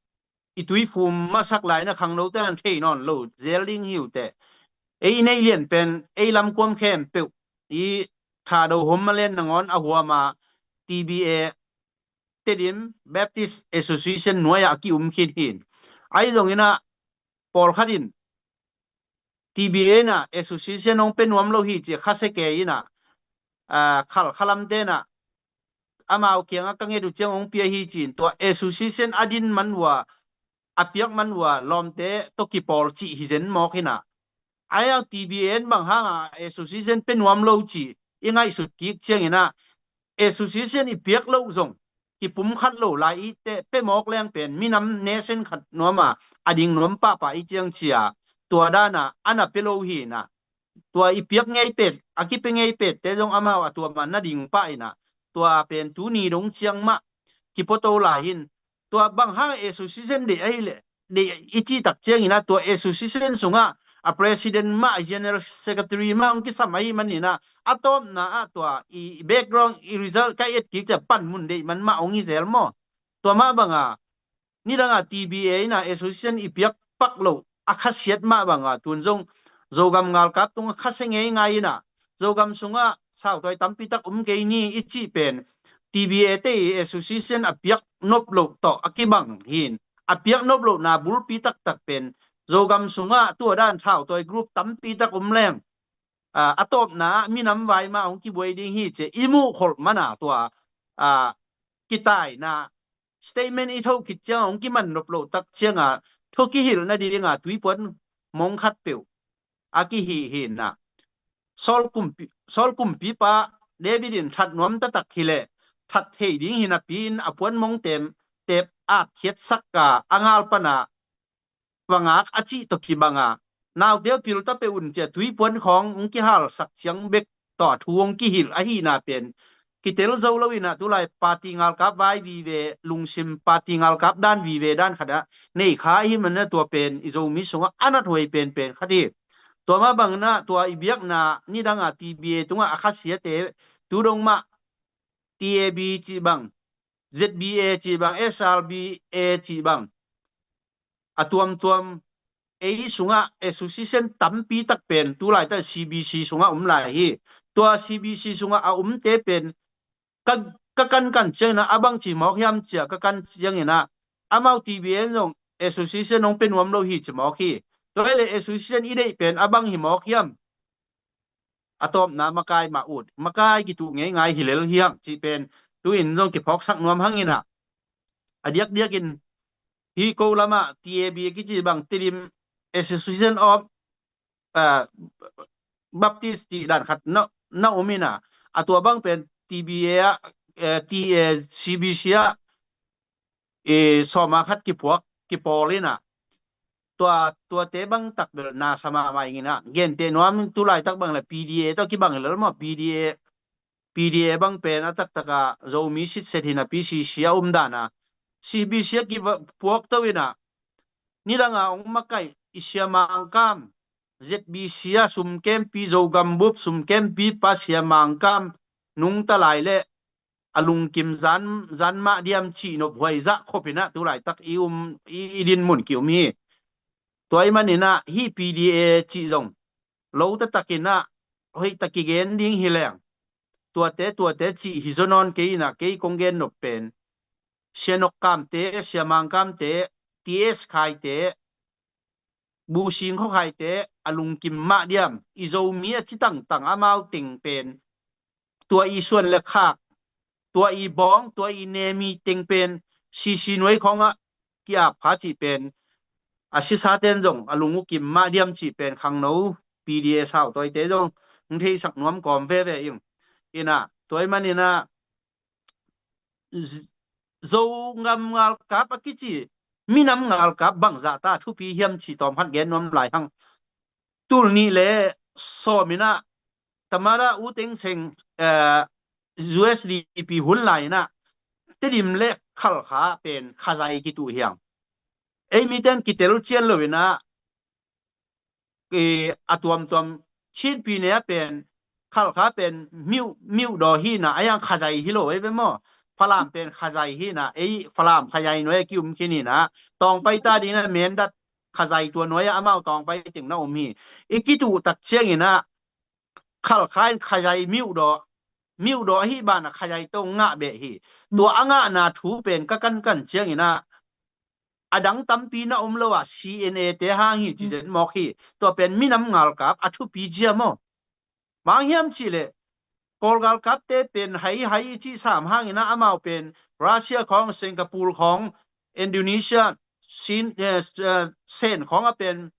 i tuifum masak lai na khangnote an thei nawn lo zel ding hi uh teh. Ei i neih lian pen ei lamkuam khempeuh i Thado Home Land nangawn a huama T B A Tedim Baptist Association nuai-ah a ki-um khin hin. Ahi zongin ah pawlkhat in T B A in ah association hong pia nuam lo hi ci a khasia kei in ah, ah, khal khalamte in ah amau kiangah ka nget uh ciang hong pia hi ci in tua association a din man uh a, a piak man uh a lawmte tawh kipawl cih hi zen mawk in ah. Ai-au T B A in bang hanga association pia nuam lo cih i ngaihsut kik ciangin ah association i piak loh zong kipumkhat lo lai i teh pia mawk leng pen minam nation khat nuama a ding nuam pahpah i ciang cia tua dana a na pia lo hi na. Tua i piak ngei pet, a kipia ngei pet te zong amau a tua man na ding pah in ah tua pen tuni dong ciang mah kipuato lai hin tua bang hang association deih ahi leh deih i cih tak ciangin ah tua association sungah a president mah, a general secretary mah hong kisam ahi manin ah a tawpna ah tua i background i result ka et kik ciah panmun deih man mah hong hi zel maw? Tua mah banga nidanga T B A in ah association i piak pak loh a khasiat mah banga tun zong Zogam ngalkap tungah khasia ngei ngai in ah Zogam sungah sautoi tampi tak um kei ni i cih pen T B A te i association a piak nop loh tawh a kibang hin a piak nop lohna bulpi taktak pen Zogam sungah tua dan thautoi group tampi tak um leng a, a tawpna ah minam vai mah hong kibuai ding hi ci a i muh kholh mana tua a, kitaina statement i thoh khit ciang hong kiman nop loh tak cianga thukihilh nadinga tuipuan mong khat peuh a kihih hi inah, Saul kumpi, Saul kumpipa David in that nuam taktak hileh that thei ding hi napi in a puan mong tem tep atkhiatsak a, a ngal pana pangak a cih tawh kibanga, naute uh pil ta peuh un cia tuipuan khawng hong kihalsak ciang bek tawh a thu hong kihilh ahihna pen kitel zo lo inah, tulai party ngalkap vai vive, lungsim party ngalkap dan vive dan khatah nei kha ahi manah tua pen i Zomi sungah a nathuai penpen khat hi. Tua mah banginah tua i biakna nidanga T B A tungah a khasiate tu dong mah T A B cih bang, Z B A cih bang, S R B A cih bang, a tuamtuam ei sungah association tampi tak pen tulaitak C B C sungah um lai hi. Tua C B C sungah a umte pen ka, ka kankan cianginah a bang ci mawk hiam cia ka kan cianginah amau T B A in zong association hong pia nuam lo hi ci mawk hi. Tua hileh association i deih pen a bang hi mawk hiam? A tawpna makai mah ut, makai kituh ngeingai hi lel hiang cih pen tu-in zong kiphawksak nuam hanginah, a diakdiakin hi ko lamah T A B kici bang Tedim Association of, ah, Baptist cih dan khat na, na um inah, a tua bang pen T B A ah, eh, T A C B C ah i sawma khat kipuak kipawl inah, tua, tuate bang takbel nasa mahmah inginah, gente nuam tulaitak bang le P D A tawh kibang hi lel maw, P D A, P D A bang pen a taktaka Zomi sitset hi napi C C a umdana C B C a kipuak to inah, nidanga hong makaih i Sia Mangkam, Z B C a sumkempi, Zogam bup sumkempipa Sia Mangkam nungta lai leh a lungkim zan, zan mah diam cih nophuai zah khop inah tulaitak i um, i, i dinmun ki-um hi. Tua i maninah hih P D A cih zong lo taktakinah hoihtak kigen ding hi leng, tuate, tuate cih hi zaw nawn kei inah, kei kong gen nop pen Sia Nok Kamte, Sia Mang Kamte, T S Khaite, Bu Sing Khaw Khaite a lungkim mah diam, i Zomi a ci tangtang amau teng pen tua i suan le khak, tua i bawng, tua i nemi teng pen C C nuai khawngah ki-ap kha cih pen a sisaten zong a lung uh kim mah diam cih pen khangno P D A sautawite zong hong theisak nuam kawm veve ing. Inah tua i maninah Z-, Zogam ngalkap a kici minam ngalkap bangzah ta thupi hiam cih tawm khat gen nuam lai hang. Tul nih le sawm inah Tamada U Thein Sein, eh, U S D P hun lai inah Tedim le Khalkha pen Khazai kituh hiang. Ei miten kitel cian lo inah, i, a tuamtuam Chin pyine ah pen Khalkha pen Myo, Myodaw hi inah, a hiang Khazai hi lo ei ve maw? Falam pen Khazai hi inah, ei Falam Khazai nuai a ki-um khin inah, tawngpai ta ding inah Mindat Khazai tua nuai ah amau tawngpai teng na um hi. I kituh tak cianginah Khalkha in Khazai Myodaw, Myodaw ahi banah Khazai tawh ngah beh hi. Tua a ngahna thu pen ka kankan cianginah a dang tampi na um lo a C N A te hang hi ci zen mawk hi. Tua pen minam ngalkap a thupi zia maw? Mang hiam cihleh Kawl galkapte pen hai hai i cih sam hanginah amau pen Russia khawng, Singapore khawng, Indonesia, Sin, eh, eh, Sen khawng a pen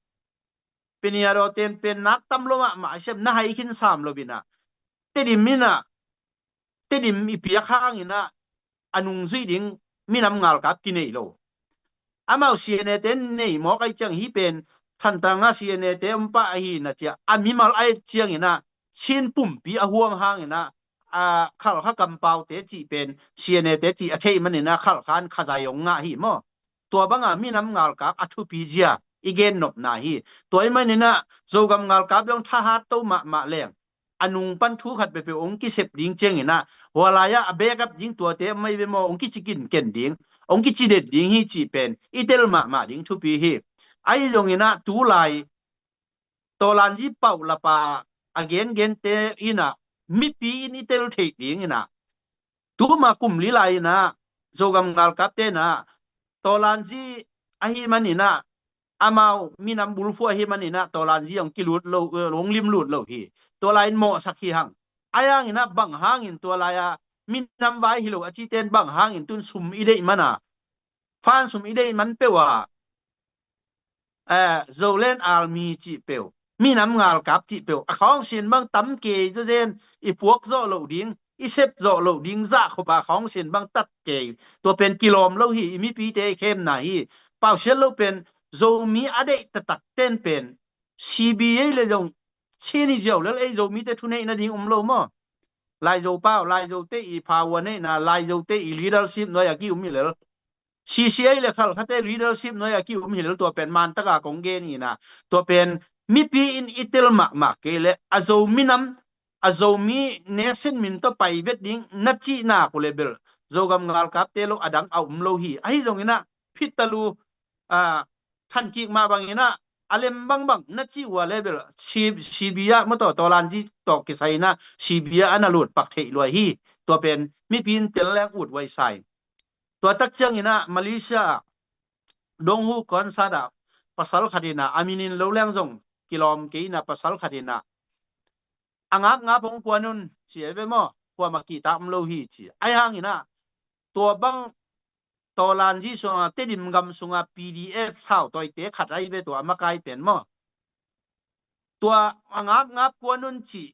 Peniado ten pen nak tam lo mahmah a siam na hai khin sam lo inah Tedim inah, Tedim i piak hanginah a nungzuih ding minam ngalkap kinei lo. Amau C N A te nei mawk ai ciang hih pen Thantlang ah C N A te om pah ahi na cia a mimal ai cianginah Chin pumpi a huam hanginah a Khalkha kampaute cih pen C N A te cih a theih maninah Khalkha in Khazai hong ngah hi maw? Tua banga minam ngalkap a thupi zia i gen nopna hi. Tua i maninah Zogam ngalkap dong thahat to mahmah leng a nung pan thu khat peuhpeuh hong kisep ding cianginah hua lai-ah a backup ding tuate mai ve maw, hong kici kinken ding, hong kici det ding hi cih pen i tel mahmah ding thupi hi. Ahi zonginah tulai Tawlanzi pauh lapa a gengente inah mipi in i tel theih dinginah tuma kum li lai inah Zogam ngalkapte inah Tawlanzi ahi maninah amau minam bulphuh ahi maninah Tawlanzi hong kilut lo, hong limlut lo hi. Tua lai-in mawhsak hi hang. A hianginah bang hangin tua lai-a minam vai hi lo a cite in bang hangin tun sum i deih mana, fan sum i deih man peuh a eh, Zoland Army cih peuh, minam ngalkap cih peuh, a khawngsin bang tam kei zawzen, i puak zawh loh ding, i sep zawh loh ding, zah khop a khawngsin bang tat kei. Tua pen kilawm lo hi, i mipite i khemna hi. Pausiat lo pen, Zomi a deih taktak ten pen, C B A le zong, Chin i ziau lel ei Zomite thuneihna ding um lo maw? Laizo pau, Laizote i power neihna, Laizote i leadership nuai a ki-um hi lel. C C A le Khalkhate leadership nuai a ki-um hi lel, tua pen man taka kong gen hi na. Tua pen mipi in i tel mahmah kei le a Zo minam, a Zomi nation min tawh pai vet ding na cihna ku le bel Zogam ngalkapte lo a dang a um lo hi. Ahi zongin ah phit talu, a, thankik mah bangin ah a lem bangbang na cih uh a le bel C-, C B A maw tawh, Tawlanzi tawh kisai in ah C B A a na lut pak theih luai hi. Tua pen mipi in tel leng ut huai sa hi. Tua tak ciangin ah Malaysia ah Dong Hu Kwan Sat ah pasal khat in ah, a min in lo leng zong kilawm kei in ah, pasal khat in ah, a ngapngap hong kuan un ci a ve maw, kuamah kihtak om lo hi ci. Ahi hangin ah tua bang Tawlanzi sungah, Tedim gam sungah P D F thautawite khat ahi ve, tua a makai pen maw. Tua a ngapngap kuan un cih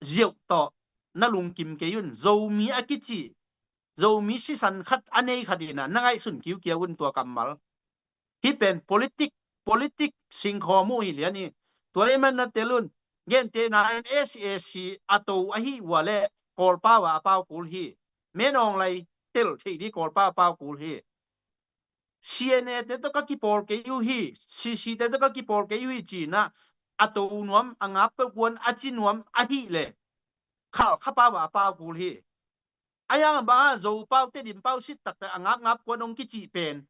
ziauh tawh na lungkim kei un. Zomi a kici, Zomi sisan khat a nei khat in ah na ngaihsun kiukiau un tua kammal. Hih pen politik, politik singkhawm uh hi lian hi. Tua ahih man na tel un, gentehna in S A C a to ahi uh a le Kawlpau ah a pau kul hi. Min Aung Hlaing tel theih ding Kawlpau a pau kul hi. C N A te tawh ka kipawl kei uh hi, C C te tawh ka kipawl kei uh hi ci in ah a to nuam, a ngap peuh kuan a ci nuam ahih leh Khalkha pau ah a pau kul hi. Ahi hang bang ah Zopau, Tedimpau sit taktak a ngapngap kuan hong kicih pen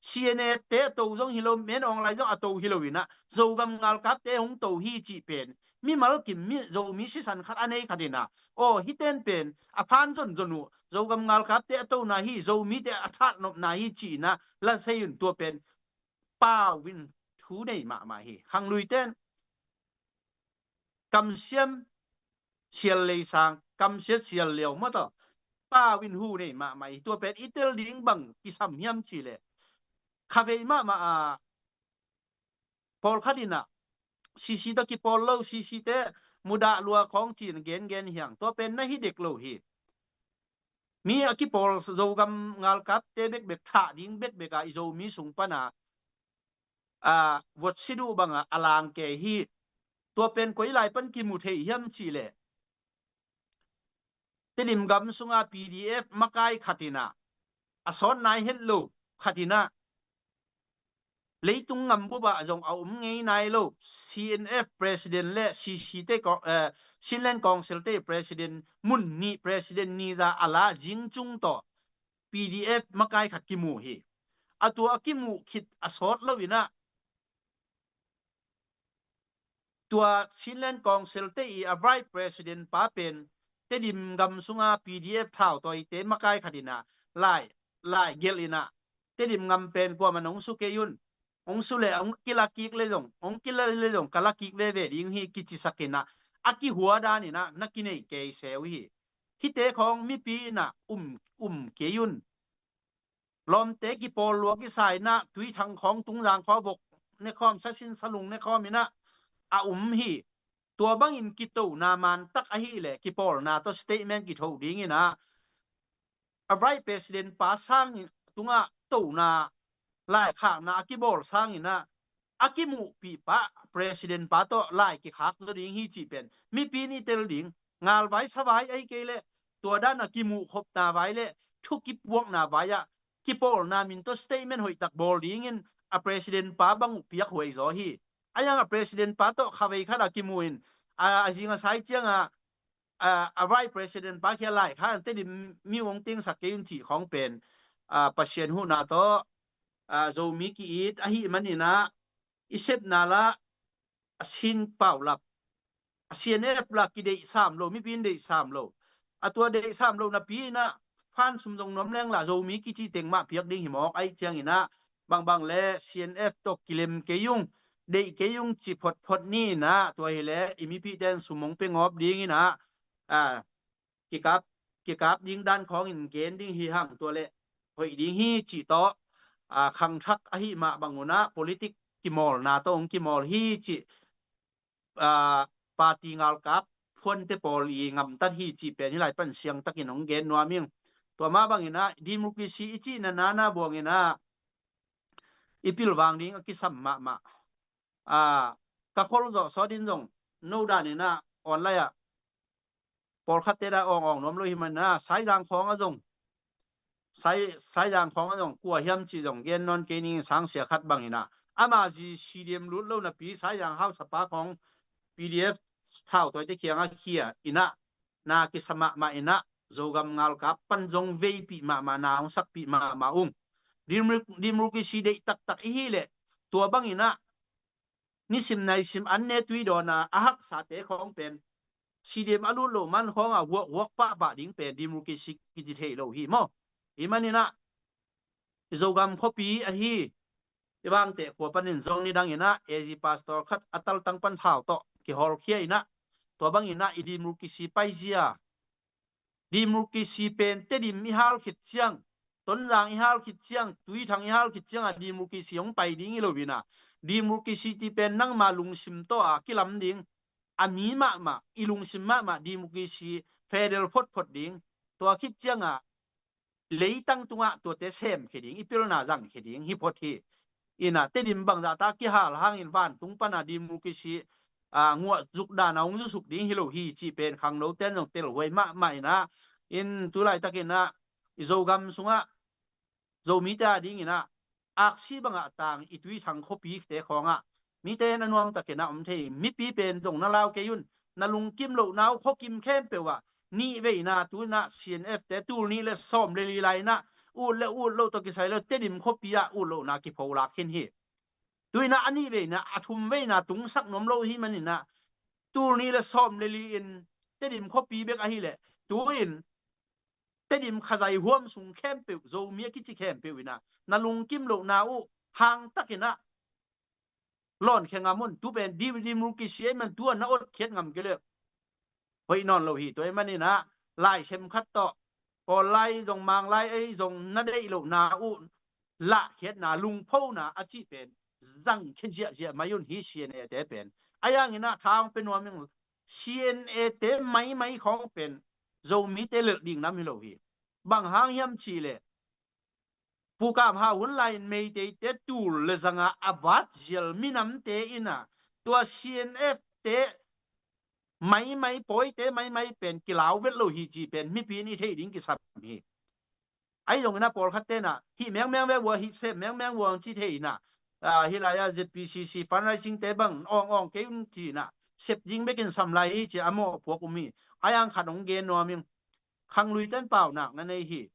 C N A te a to zong hi lo, Min Aung Hlaing zong a to hi lo in ah Zogam ngalkapte hong to hi cih pen mimal kim, mi, Zomi sisan khat a nei khat in ah, aw, hih ten pen a phan zonzon uh, Zogam ngalkapte a tona hi, Zomite a thatnopna hi ci in ah la sei un. Tua pen Pau Vin thu nei mahmah hi. Khanglui ten kamsiam sial lei sang, kamsiat sial liau maw tawh, Pau Vin hu nei mahmah hi. Tua pen i tel ding bang kisam hiam cih leh, khavei mahmah a, pawlkhat in ah C C tawh kipawl lo, C C te mudah lua khawng ci in gengen hi hang. Tua pen na hi dek lo hi. Mi a kipawl Zogam ngalkapte bekbek thah ding bekbek a i Zomi sung pan a, a, vuatsi duh bang a a lang kei hi. Tua pen koi lai pan kimu thei hiam cih leh, Tedim gam sungah P D F makai khat in ah, a sawt nai het lo khat in ah, leitung ngambup ah zong a om ngei nai lo C N F president le C C te ko-, eh, Chinland Council te president, mun nih president ni za a la zing cung tawh P D F makai khat kimu hi. A tua a kimuh khit a sawt lo in ah, tua Chinland Council te i a vice president pa pen Tedim gam sunga P D F thautawite makai khat in ah lai, lai gelh in ah, Tedim gam pen kuamah in hong su kei un, hong su le hong kila kik le zong, hong kila le zong ka la kik veve ding hi, kicisak in ah, a kihua dan in ah na kinei kei seu hi. Hihte khawng mipi in ah um, um kei un. Lawmte kipawl lua kisa in ah, Tuithang khawng, Tungzang khawng vok ne khawm, sasin salung ne khawm in ah a um hi. Tua bangin kitona man tak ahih leh kipawlna tawh statement kitho ding in ah, a vice president pa sangin tungah tona laikhakna a kibawl sangin ah, a kimuhpih pa president pa tawh lai kikhak zaw ding hi cih pen mipi in i tel ding. Ngalvai savai ahi kei leh, tua dan a kimuh khopna vai le thu kipuakna vai ah kipawlna min tawh statement hoihtak bawl dingin a president pa bang uh piakhuai zaw hi. Ahi hang a president pa tawh khavei khat a kimu in, a, a zing a sai ciang a, a, a vice president pa kia lai kha an Tedim mi hong tengsak kei un cih khawng pen, a, Pasian huhna tawh, a, Zomi ki-it ahih manin ah, i sepna la a Chin paulap, a C N F la kideih sam lo, mipi in deih sam lo. A tua deih sam lo napi in ah, fan sum zong nuam leng la, Zomi kici teng mah piak ding hi mawk ahih ciangin ah, bangbang le C N F tawh kilem kei ung, deih kei ung ci photphot ni in ah, tua hi leh i mipihte in sum hong pia ngawp ding in ah, a, kikap, kikap ding dan khawngin gen ding hi hang, tua leh hoih ding hi cih tawh, a, khangthak ahih mah bang un ah, politik kimawlna tawh hong kimawl hi cih, aa, party ngalkap phuante pawl i ngamtat hi cih pen hih lai pan siangtakin hong gen nuam ing. Tua mah bangin ah democracy i cihna nana buangin ah i pilvang ding a kisam mahmah. Aa, ka khol zawh sawtin zong no danin ah online ah pawlkhatte dah awng awng nuam lo hi manin ah Saizang khawng a zong, Sai, Saizang khawng a zong kua hiam cih zong gen nawn kei ning. Sangsia khat bangin ah ama zi C D M lut lo napi Saizang hausapa khawng P D F thautawite kiangah khia in ah na kisa mahmah in ah Zogam ngalkap pan zong veipih mahmah, na hong sakpih mahmah ung. Democracy deih taktak i hih leh tua bangin ah nisim naisim an ne tui dawn a a haksate khawng pen C D M a lut loh man khawng a huak huak pahpah ding pen democracy kici thei lo hi maw? Hi manin ah i Zogam khuapi ahi i Vangteh khua panin zong nidangin ah A G pastor khat a taltang pan thau tawh kihawlkhia in ah tua bangin ah i democracy paizia, democracy pen Tedim i hal khit ciang, Tonzang i hal khit ciang, Tuithang i hal khit ciang a democracy hong pai ding hi lo in ah democracy ti pen nangma lungsim tawh a kilam ding, a mi mahmah, i lungsim mahmah democracy federal photphot ding. Tua khit ciang a leitang tungah tuate semkhia ding, i pilna zangkhia ding hi phot hi. In ah Tedim bangzah ta kihal hangin vantung pan a democracy, aa, nguah zuk dan a hong zusuk ding hi lo hi cih pen khangnote in zong telhuai mahmah in ah, in tu laitakin ah i Zogam sungah Zomite a dingin ah aksi bangah tang i Tuithang khuapite khawngah mite na nuamtakin ah om thei. Mipi pen zong na lau kei un, na lungkim lohna uh khuakim khempeuh ah nih veina tu in ah C N F te tul nih le sawm le li lai in ah ut le ut loh tawh kisai lo Tedim khuapi ah ut lohna kipholak khin hi. Tu in ah a nih veina, a thum veina tungsak nuam lo hi manin ah tul nih le sawm le li in Tedim khuapi bek ahih leh tu in Tedim khazai huam sung khempeuh, Zomi a kici khempeuh in ah na lungkim lohna uh hangtakin ah lawnkhia ngam un. Tu pen di, democracy ahih man tu a na otkhiat ngam kei leh hoih nawn lo hi. Tua ahih manin ah laisem khat tawh Kawl lai zong Mang lai ei zong na deih lohna uh lahkhiatna, lungphona a cih pen zangkhia ziahziah mai un hi. C N A te pen a hangin ah tha hong pia nuam ing. C N A te maimai khawng pen Zomite lelh ding nam hi lo hi. Bang hang hiam cih leh Pu Kam Hau hun lai-in Meiteite tul le zanga a vat zial minamte in ah tua C N F te maimai, pawite maimai pen kilau vet lo hi cih pen mipi in i theih ding kisam hi. Ahi zongin ah pawlkhatte in ah hih mengmeng ve ua, hih sem mengmeng ua ci thei in ah, ah, hih lai-ah Z P C C fundraising te bang awng awng kei un ci in ah sep ding bekin sam lai hi ci a mawhpuak um hi. A hang khat hong gen nuam ing. Khangluite in paunak na nei hi.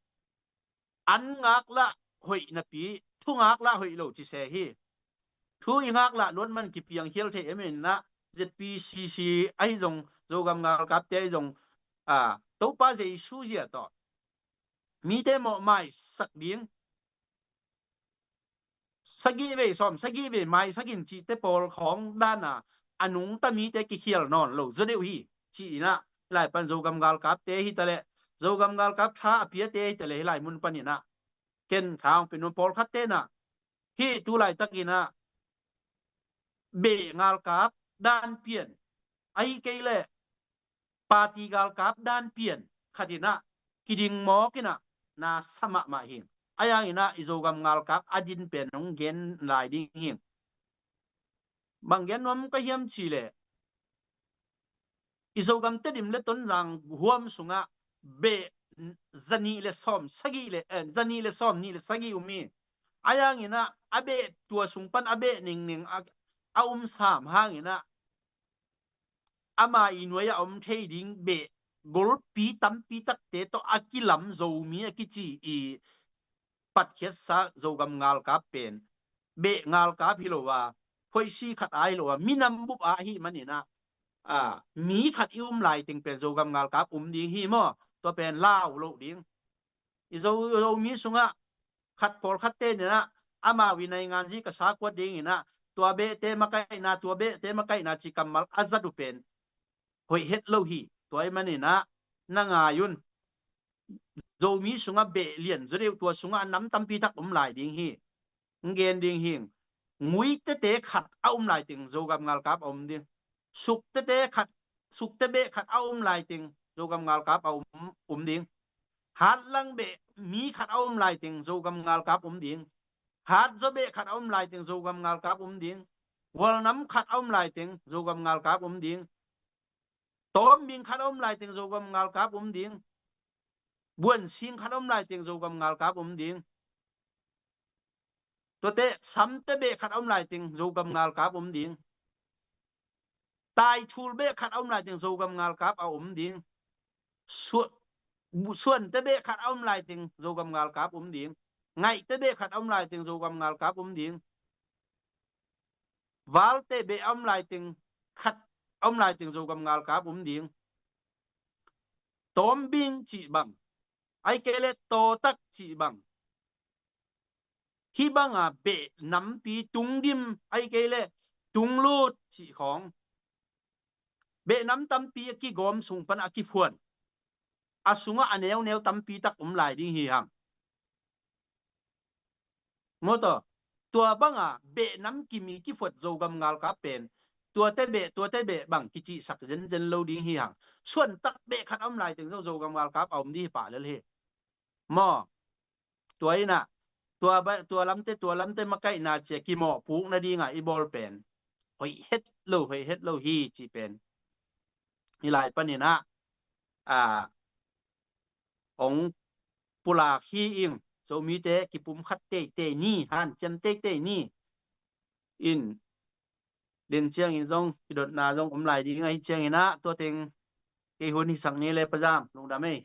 An ngak lah hoih napi thu ngak lah hoih lo ci se hi. Thu i ngak lah luat man kipiang khial thei em in ah Z P C C ahi zong Zogam ngalkapte ahi zong, ah, Topa Jesu zia tawh mite mawhmaisak ding, sagih vei sawm sagih vei maisak in cihte pawl khawng dan a a nungta mite kikhial nawn lo zaw deuh hi. Ci in ah hih lai pan Zogam ngalkapte hi ta leh, Zogam ngalkap tha a piate hi ta leh hih lai mun panin ah ken kha hong pia nuam. Pawlkhatte in ah hih tu laitakin ah beh ngalkap dan pian, ahih kei leh party ngalkap dan pian khat in ah kiding mawk in ah na sa mahmah hi. A hang in ah i Zogam ngalkap a din pen hong gen lai ding hi. Bang gen nuam ka hiam cih leh i Zogam Tedim le Tonzang huam sungah beh zanih le sawm sagih le, eh, zanih le sawm nih le sagih um hi. A hang in ah a beh tua sung pan a beh ningning a, a um sam hang in ah ama i nuai a om thei ding beh golpi tampi takte tawh a kilam Zomi a kici i patkhiatsa Zogam ngalkap pen beh ngalkap hi lo a, hoihsi khat a hi lo a, minam bup a ahih manin ah, a, mi khat i um lai teng pen Zogam ngalkap um ding hi maw? Tua pen lau loh ding. I Zo, Zomi sungah khat pawlkhatte in ah amau i naingan zi ka sa kuat ding in ah tua behte makaihna, tua behte makaihna ci kammal a zat uh pen hoih het lo hi. Tua ahih manin ah na ngai un. Zomi sungah beh lian zaw deuh, tua sungah a nam tampi tak om lai ding hi. Hong gen ding hi. Ngui tete khat a om lai teng Zogam ngalkap a om ding. Suk tete khat, suk te beh khat a om lai teng Zogam ngalkap a om, om ding. Hatlang beh mi khat a om lai teng Zogam ngalkap om ding. Hatzaw beh khat a om lai teng Zogam ngalkap om ding. Walnam khat a om lai teng Zogam ngalkap om ding. Tawmbing khat a om lai teng Zogam ngalkap om ding. Buansing khat a om lai teng Zogam ngalkap om ding. Tuate samte beh khat a om lai teng Zogam ngalkap om ding. Taithul beh khat a om lai teng Zogam ngalkap a om ding. Suan, suante beh khat a om lai teng Zogam ngalkap om ding. Ngaihte beh khat a om lai teng Zogam ngalkap om ding. Valte beh a om lai teng khat a om lai teng Zogam ngalkap om ding. Tawmbing cih bang, ahih kei leh tawtak cih bang, hih banga beh nampi tungdim, ahih kei leh tunglut cih khawng, beh nam tampi a kigawm sung pan a kiphuan, a sungah a neuneu tampi tak om lai ding hi hang. Maw taw, tua banga beh nam kimi kiphuat Zogam ngalkap pen tuate beh, tuate beh bang kicihsak zenzen lo ding hi hang. Suantak beh khat a om lai teng Zo, Zogam ngalkap a om ding hi pah lel hi. Maw, tua inah, tua ba, tua lamte, tua lamte makaihna cia kimawhpuk nadinga i bawl pen hoih het lo, hoih het lo hi cih pen i lai paninah, a, hong pulak hi ing. Zomite kipumkhat teitei ni, hanciam teitei ni. In den ciangin zong kidotna zong om lai ding ahi cianginah tua teng kei hun hisak ni le pazam lungdam ei.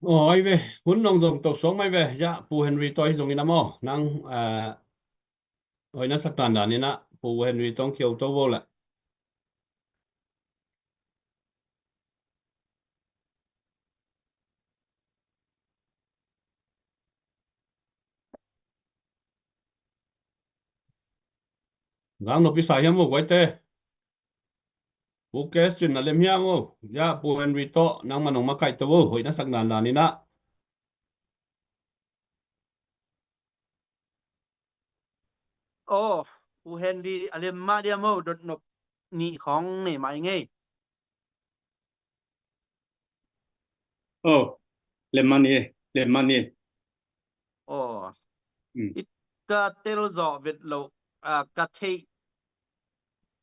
Aw, ai ve, hun nong zom to suang mai ve. Ya, Pu Henry tawh hi zongin a maw, nang, ah, hoih na sak dandan inah Pu Henry tawh kiho to vo la. Gang nop i sa hiam maw guaite? Pu Kes cin a lem hiam maw? Ya, Pu Henry tawh nangmah nong makaih to vo, hoih na sak dandan inah. Aw, Pu Henry a lem mah dia maw, dotnop nih khawng nei mah i ngei. Aw, lem mah ni, lem mah ni. Aw, i ka tel zawh vet loh, a, ka theih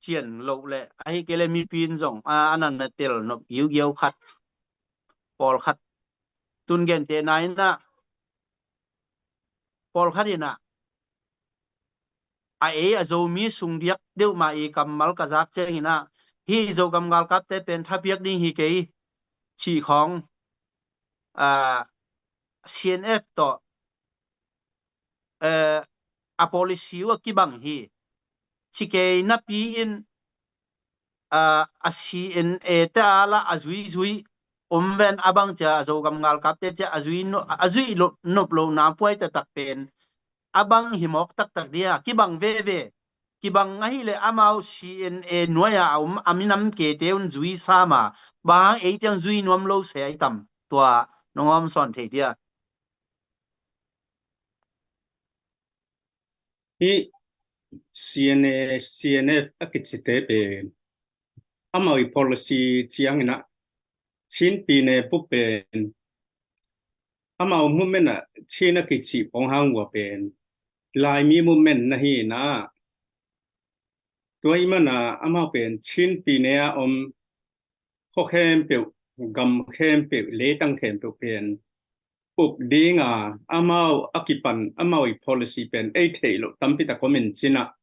cian loh leh, ahih kei leh mipi in zong, a, a na na tel nop giugiau khat, pawlkhat. Tun gentehna inah, pawlkhat inah, a ei a Zomi sung diak deuh mah i kammal ka zak cianginah, hih Zogam galkapte pen thapiak ding hi kei cih khawng, a, C N F tawh, eh, a policy uh a kibang hi. Ci kei napi in, a, a C N A te a lah a zuizui om ven, a bang cia a Zogam galkapte cia a zui no, a zuih lo, nop lohna puai taktak pen a bang hi mawk taktak dia, kibang veve. Kibang ahih leh amau C N A nuai-a a om a minam kete un zui sam a, bang hang ei ciang zui nuam lo se ahi tam? Tua nong om sawn thei dia. Hih C N A, C N F a kicite pen amau i policy cianginah Chin pyine bup pen amau movement ah Chin a kicih pong hang ua pen Laimi movement na hi inah, tua i mana amau pen Chin pyine a om khua khempeuh, gam khempeuh, leitang khempeuh pen uk dinga amau a kipan amau i policy pen ei theih loh tampi tak om in cinah,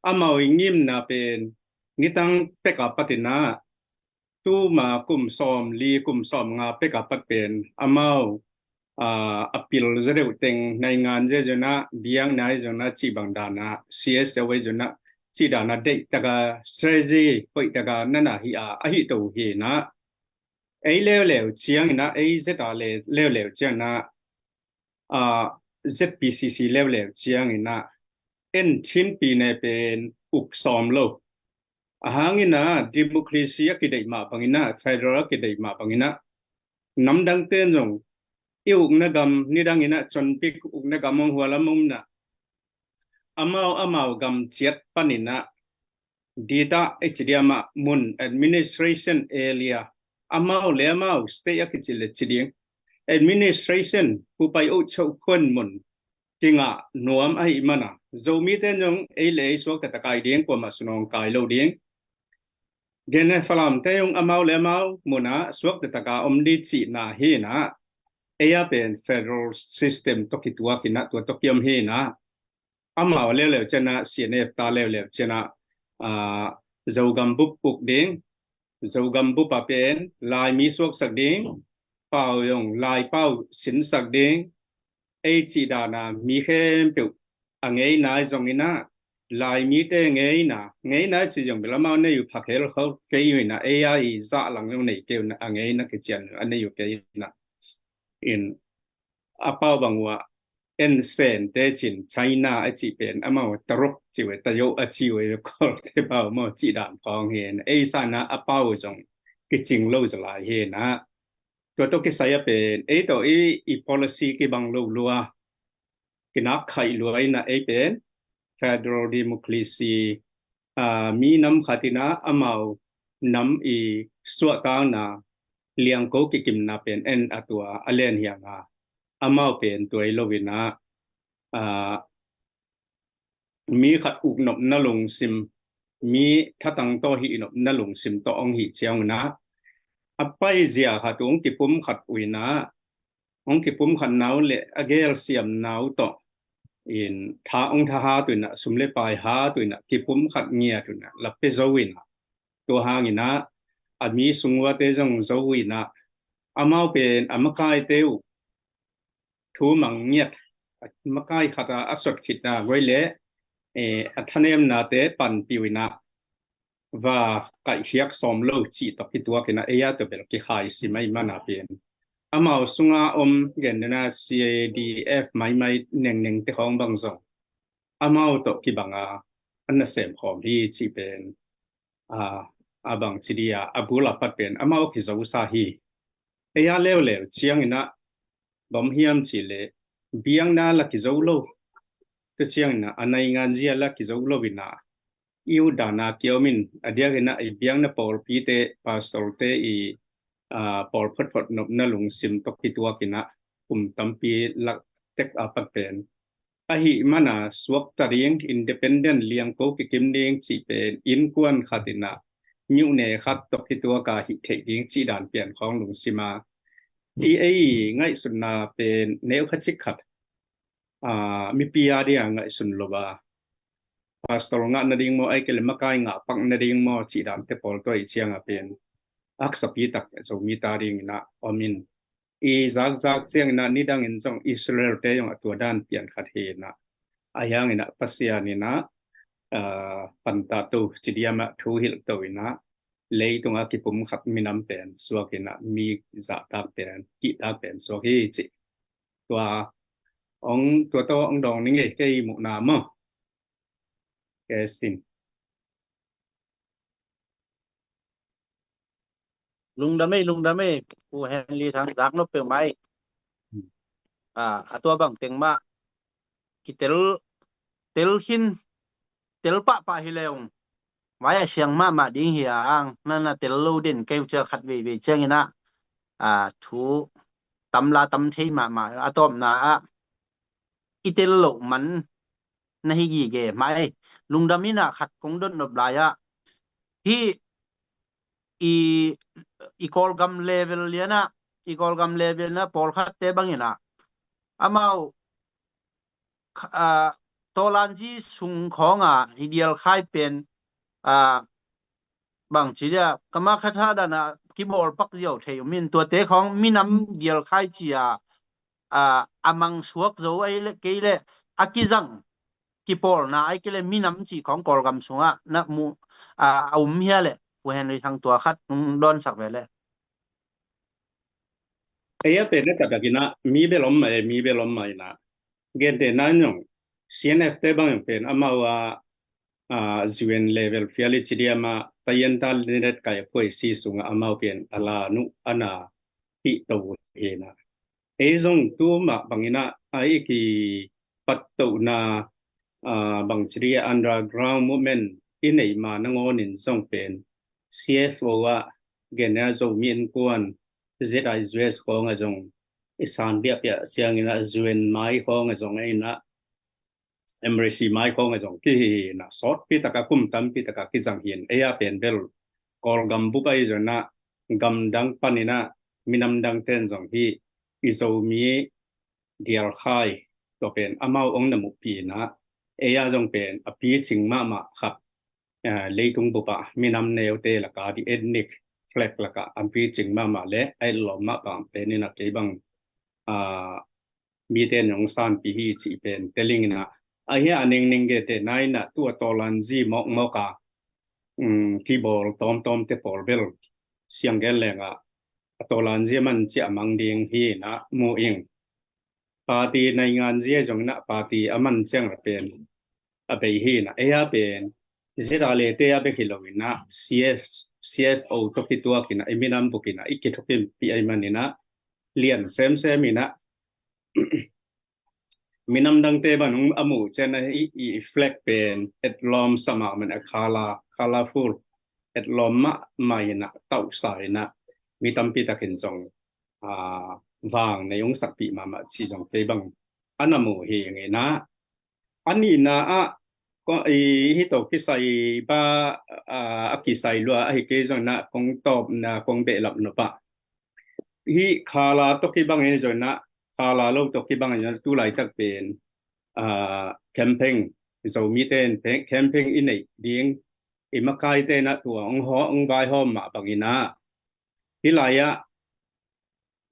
amau i ngimna pen nitang pek a patinah, tuma kum sawm li kum sawm nga pek a pat pen amau, aa, a pil zaw deuh teng naingan zia zunah, biakna zunah, cih bang danah, C S O zunah, cih danah deih taka strategy hoih taka nana hi a, ahi to hi inah, ei leuleu cianginah, ei zeta le leuleu cianginah, a, Z P C C leuleu cianginah en Chin pyine pen uk sawm lo. Ahanginah democracy a kideih mah banginah, federal a kideih mah banginah, namdangte in zong i ukna gam nidanginah conpik ukna gam hong hualam omnah, amau amau gam ciat panin ah, dita i ci diam ah, mun, administration area, amau le amau state a kici le ci ding, administration, pupai uh choh khuan mun kingah nuam ahih mana, Zomite zong ei le ei suakta takai ding, kuamah sunawng kai lo ding. Gene Falam te zong amau le amau munah suakta taka om di cihna hinah, ei a pen federal system tawh kituakinah tua tawh kiom hinah, amau leuleu cianah, C N F ta leuleu cianah, ah, Zogam bup uk ding, Zogam bup a pen Laimi suaksak ding, pau zong Laipau sinsak ding, ei cih dana mi khempeuh a ngeina i zong inah, Laimite ngeina, ngeina i cih zong bel amau nei uh pha khel kho kei uh inah, ei a i zah lang zong nei kei uh inah, a ngeina kician a nei uh kei inah. In a pau bang uh ah, en Sente cin China a cih pen amau Taruk ci uh e, Tayo a ci uh e, Kawlte pau maw cih dan khawng hi inah, ei sanah a pau zong kicing lo za lai hi inah. Tua tawh kisai a pen ei tawh i, i policy kibang lo lua, kinak khaih lua inah, ei pen federal democracy, ah, mi nam khat inah amau nam i suahtakna, liangko kikimna pen en a tua a len hianga, amau pen tua i lo inah, ah, mi khat uknopna lungsim, mi thatang tawh hihnopna lungsim tawh hong hih ciang unah, a paizia khat uh hong kipum khat uh inah, hong kipum khatna uh le a gelsiamna uh tawh in tha hong tha hat uh inah, sum le pai hat uh inah, kipum khat ngiat uh inah, la pia zo uh inah, tua hang inah a mi sung uate zong zo uh inah, amau pen a makaite uh thu mang ngiat, a makai khat a a sot khitna guai le, eh, a thanemnate panpih uh inah, va kaihkhiak sawm lo cih tawh kituak inah, ei a tua bel kikhai sim ahih mana pen, amau sunga om gentehna C A D F maimai nengnengte khawng bang zong amau tawh kibanga a nasem khawm hi cih pen, a, a bang ci dia, a bul a pat pen amau kizosa hi. Ei a leuleu ciang inah bang hiam cih leh, biakna la kizo lo, tua ciang inah a naingan zia la kizo lo inah, i uh dana kiom in, a diak inah i biakna pawlpite, pastorte i, ah, pawl photphot nopna lungsim tawh kituak inah, kum tampi lak tek a pat pen, ahih mana suakta ding, independent, liangko kikim ding cih pen innkuan khat inah, myone khat tawh kituaka hih theih ding cih dan pian khawng lungsim a, i ei ngaihsutna pen neu khat cik khat, ah, mipi a dia ngaihsun lo a, pastor ngah nading maw, ahih kei leh makai ngah pak nading maw cih dante pawl tua i cianga pen haksapi tak Zomite ading inah om in, i zakzak ciang inah nidang in zong Israel te zong a tua dan pian khat hi inah, a hiang inah Pasian inah, ah, pantah to ci diam ah, thu hilh to inah, leitunga kipum khat minam pen suak inah, mi zahtak pen, kihtak pen suak hi cih. Tua hong, tua tawh hong dawng ning ei, kei muhna maw. Kei sin. Lungdam ei, lungdam ei, Pu Henry Thang, zak nop peuhmah ei. Hmm. Ah, a tua bang teng mah kitel, tel khin, tel pahpah hi leng, vai a siang mahmah ding hi a ang, na na tel lo den kei uh ciang khat veivei ciang inah, ah, thu tam la tam thei mahmah, a tawpna ah i tel loh man na hi gige mah ei. Lungdam inah khat kong dot nop lai ah, hih i, i Kawlgam level lianah, i Kawlgam level na pawlkhatte bang inah, amau, ah, tawlanzi sung khawnga i dialkhai pen, ah, bang ci dia, kama khatha dana kibawlpak ziau thei um in, tuate khawng minam dialkhai cia, ah, a mangsuak zo ahih leh kei leh a kizang kipawlna ahih kei leh minam cih khawng Kawlgam sungah na mu, ah, a um hia leh, Pu Henry Thang, tua khat nung dawnsak ve leh. Ei a pen a taktak inah mi bel om mah e, mi bel om mah inah, gentehna in zong C N F te bang zong pen amau a, ah, U N level fiali ci diam ah, tayan ta linet kai a phuai si sungah amau pen a la nuh a na hih to uh hi inah. Ei zong tu mah bang inah, a i kipattohna, bangci dih underground movement i neih ma nangawnin zong pen C F O ah gena Zomi Innkuan Z I Z S khawng a zong i san biakpiak siangin ah Z U N mai khawng a zong a inah M R C mai khawng a zong kihi inah sawtpi taka kum tampi taka kizang hin ei a pen bel Kawlgam bup ahi zong inah gamdang paninah minamdang ten zong hi i Zomi dialkhai tua pen amau ong na muhpi inah ei a zong pen a picing mahmah khat leitung bupa minam neute laka di ethnic flag laka a picing mahmah le a etlawm mah pang pen inah kei bang mite nong sanpi hi cih pen teling inah a hia a ningning gete na inah tu a tawlanzi mawkmawka kibawl tawmtawmte pawl bel siang gen lengah a tawlanzi a man ciah a mang ding hi inah mu ing. Party naingan zia zong inah party a man ciang la pen a bei hi inah ei a pen zia lete a bek hi lo inah C F, C F O tawh kituak inah i minam buk inah i kithukim pi ai man inah lian semsem inah minam dangte man a muh cian a i flag pen etlawm sama man a khala khala full etlawm mahmah inah tauhsa inah mi tampi takin zong vang nei ong sakpih mahmah ci zong kei bang a na mu hi inah a nihna ah hih tawh kisai ba a kisai lua ahi kei zong inah kong tawpna kong behlap nopah hih khala tawh kibang hi zong inah khala lo tawh kibang hi zong inah tu laitak pen campaign Zomite in campaign i neih ding i makaite inah tua ong vaihawm mah bang inah hih lai-ah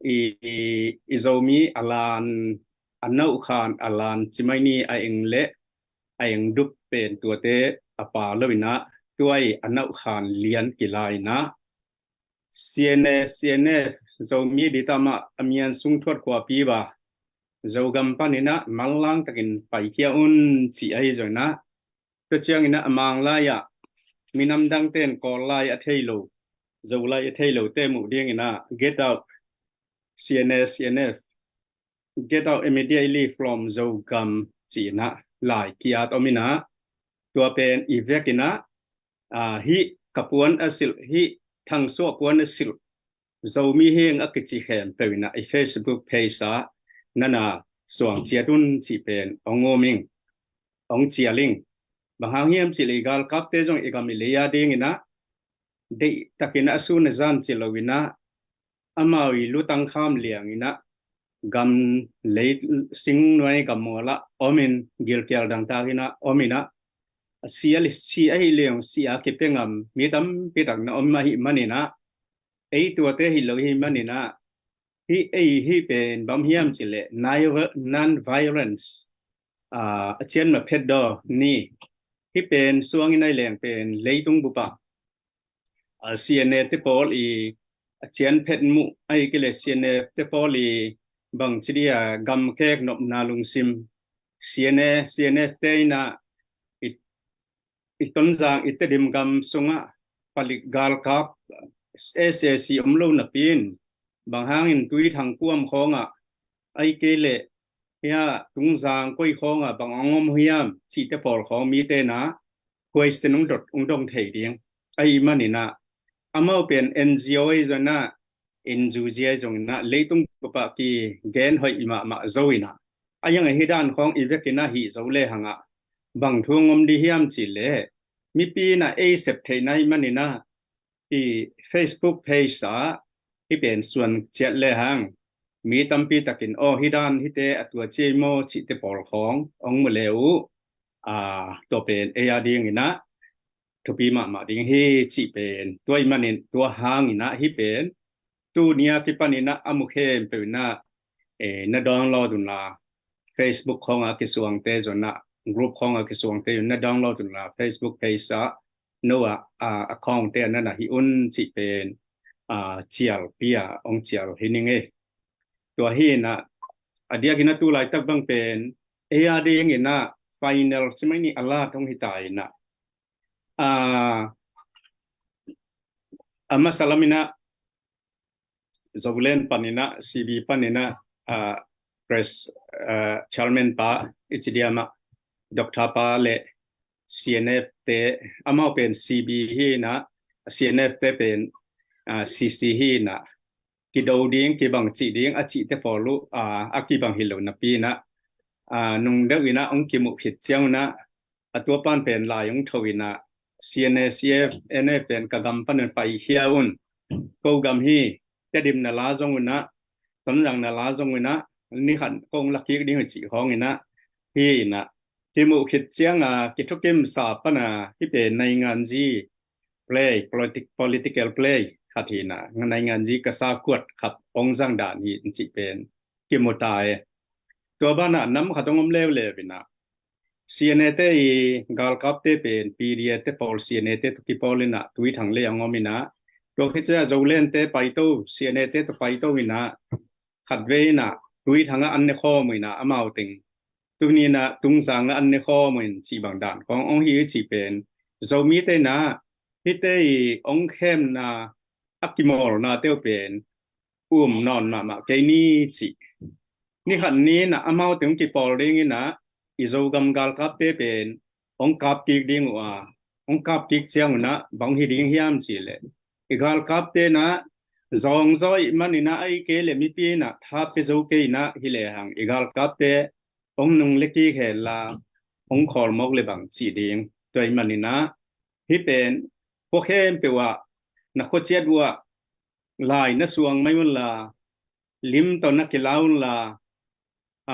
i Zomi a lan a nauhkhan a lan cimai ni a eng le a eng dup pen tuate a pa lo inah tuai a nauhkhan lian kila inah C N A, C N F Zomi ditamah a mian sung thuat khuapi ba Zogam paninah manlang takin paikhia un cih ahi zong inah tua ciang inah a mang lai-ah minam dangten Kawl lai a thei lo Zo lai a thei lote muh ding inah get out C N A, C N F get out immediately from Zogam ci inah lai kiat om inah tua pen i vek inah hih ka puan a silh hih thangsuah puan a silh Zomi hing a kici khempeuh inah i Facebook page ah nana suang ciat un cih pen ong um ing ong cial ing. Bang hang hiam cih leh i galkapte zong i gam i lei a ding inah deih takin a sun a zan ci lo inah amau i lutang kham liang inah gam lei sing nuai gam mualah om in gilkial dangtak inah om inah a si a si ahi liang si a kipia ngam mi tampi tak na om ahi man inah ei tuate hi lo hi man inah hih ei hih pen bang hiam cih leh non-violence a cian ma phet daw ni hih pen suang inah leng pen leitung bupa C N A te pawl i a cian phet muh ahi kei leh C N A te pawl i bangci dih a gamkek nopna lungsim C N A, C N F te inah i Tonzang i Tedim gam sungah palik galkap S A C om lo napi in bang hangin Tui Thang Kuam khawngah ahi kei leh hia Tungzang koi khawngah bang ong om hiam cihte pawl khawng mite inah question ong dot ong dong thei ding ahi man inah amau pen N G O ahi zong inah N G O ahi zong inah leitung bupa kigen hoih mahmah zo inah a yang ahi dan khawng i vek inah hih zo le hangah bang thu ong om dih hiam cih leh mipi inah ei sep theihna ahi man inah i Facebook page ah i pen suan ciat le hang mi tampi takin aw hih dan hite a tua ciai maw cihte pawl khawng ong mu le uh tua pen ei a ding inah thupi mahmah ding hi cih pen tua i manin tua hang inah hih pen tu nia kipan inah a mu khempeuh inah na download unla Facebook khawngah kisuangte zong inah group khawngah kisuangte zong na download unla Facebook page ah no ah account te a nana hi un cih pen cial pia ong cial hi ning e. Tua hi inah a diak inah tu laitak bang pen ei a ding inah final cimai ni a lat ong hi ta inah a masa lam inah Zoland pan inah C B pan inah press chairman pa i ci diam ah Doctor pa le C N F te, amau pen C B hi inah, C N F te pen, ah, C C hi inah, kido ding, kibang cih ding a cihte pawl uh, ah, a kibang hi lo napi inah, ah, nung deuh inah hong kimuh khit ciang unah, a tua pan pen lai hong tho inah, C N A, C F, N A pen ka gam pan un paikhia un, ko gam hi, Tedim na la zong unah, Tonzang na la zong unah, ni khat kong la kik ding uh cih khawng inah, hi inah, kimuh khit ciang a, kithukim sa pan a, hi pen nainganzi play, politic-, political play khat hi inah, nainganzi ka sa kuat khat hong zang dan hi in cih pen kimu ta e. Tua banah nam khat hong om leuleu inah, C N A te i galkapte pen P D A te pawl, C N A te tawh kipawl inah Tuithang lei hong om inah, tua khit ciang Zoland te paito, C N A te tawh paito inah, khatvei inah Tuithang ah an ne khawm uh inah amau teng, tuni inah Tungzang ah an ne khawm uh in cih bang dan khawng hong hi uh cih pen, Zomite inah hihte i hong khemna, a kimawlnate uh pen um nawn mahmah kei ni cih. Ni khat ni inah amau teng hong kipawl ding inah, i Zogam galkapte pen hong kap kik ding uh a, hong kap kik ciang unah bang hi ding hiam cih leh, i galkapte inah zawngzaw ih man inah, ahih kei leh mipi inah tha pia zo kei inah, hi lehang i galkapte hong nung le kik hen la, hong khawl mawk le bang cih ding. Tua ih man inah, hi pen khua khempeuh ah, na khua ciat uh ah lai na suang mai un la, lim tawh na kila un la,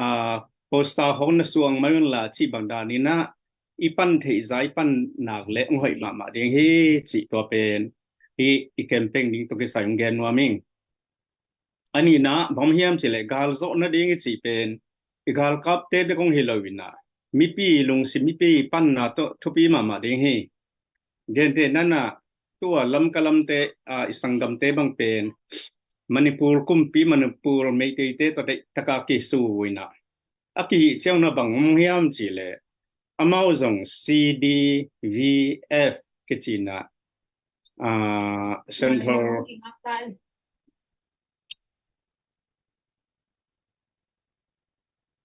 ah, poster khawng na suang mai un la cih bang dan inah, i pan theih zah i pan nak le hong hoih mahmah ding hi cih tua pen, hi i campaign ding tawh kisai hong gen nuam ing. A nihna bang hiam cih leh, galzawh nading i cih pen i galkapte bek hong hi lo inah, mipi lungsim, mipi panna tawh thupi mahmah ding hi. Gentehna inah, tua Lamka lamte, ah, i sanggamte bang pen Manipur kumpi, Manipur Meiteite tawh deih taka kisu uh inah, a kihih ciang unah bang om hiam cih leh, amau zong C D V F kici inah, ah, Central,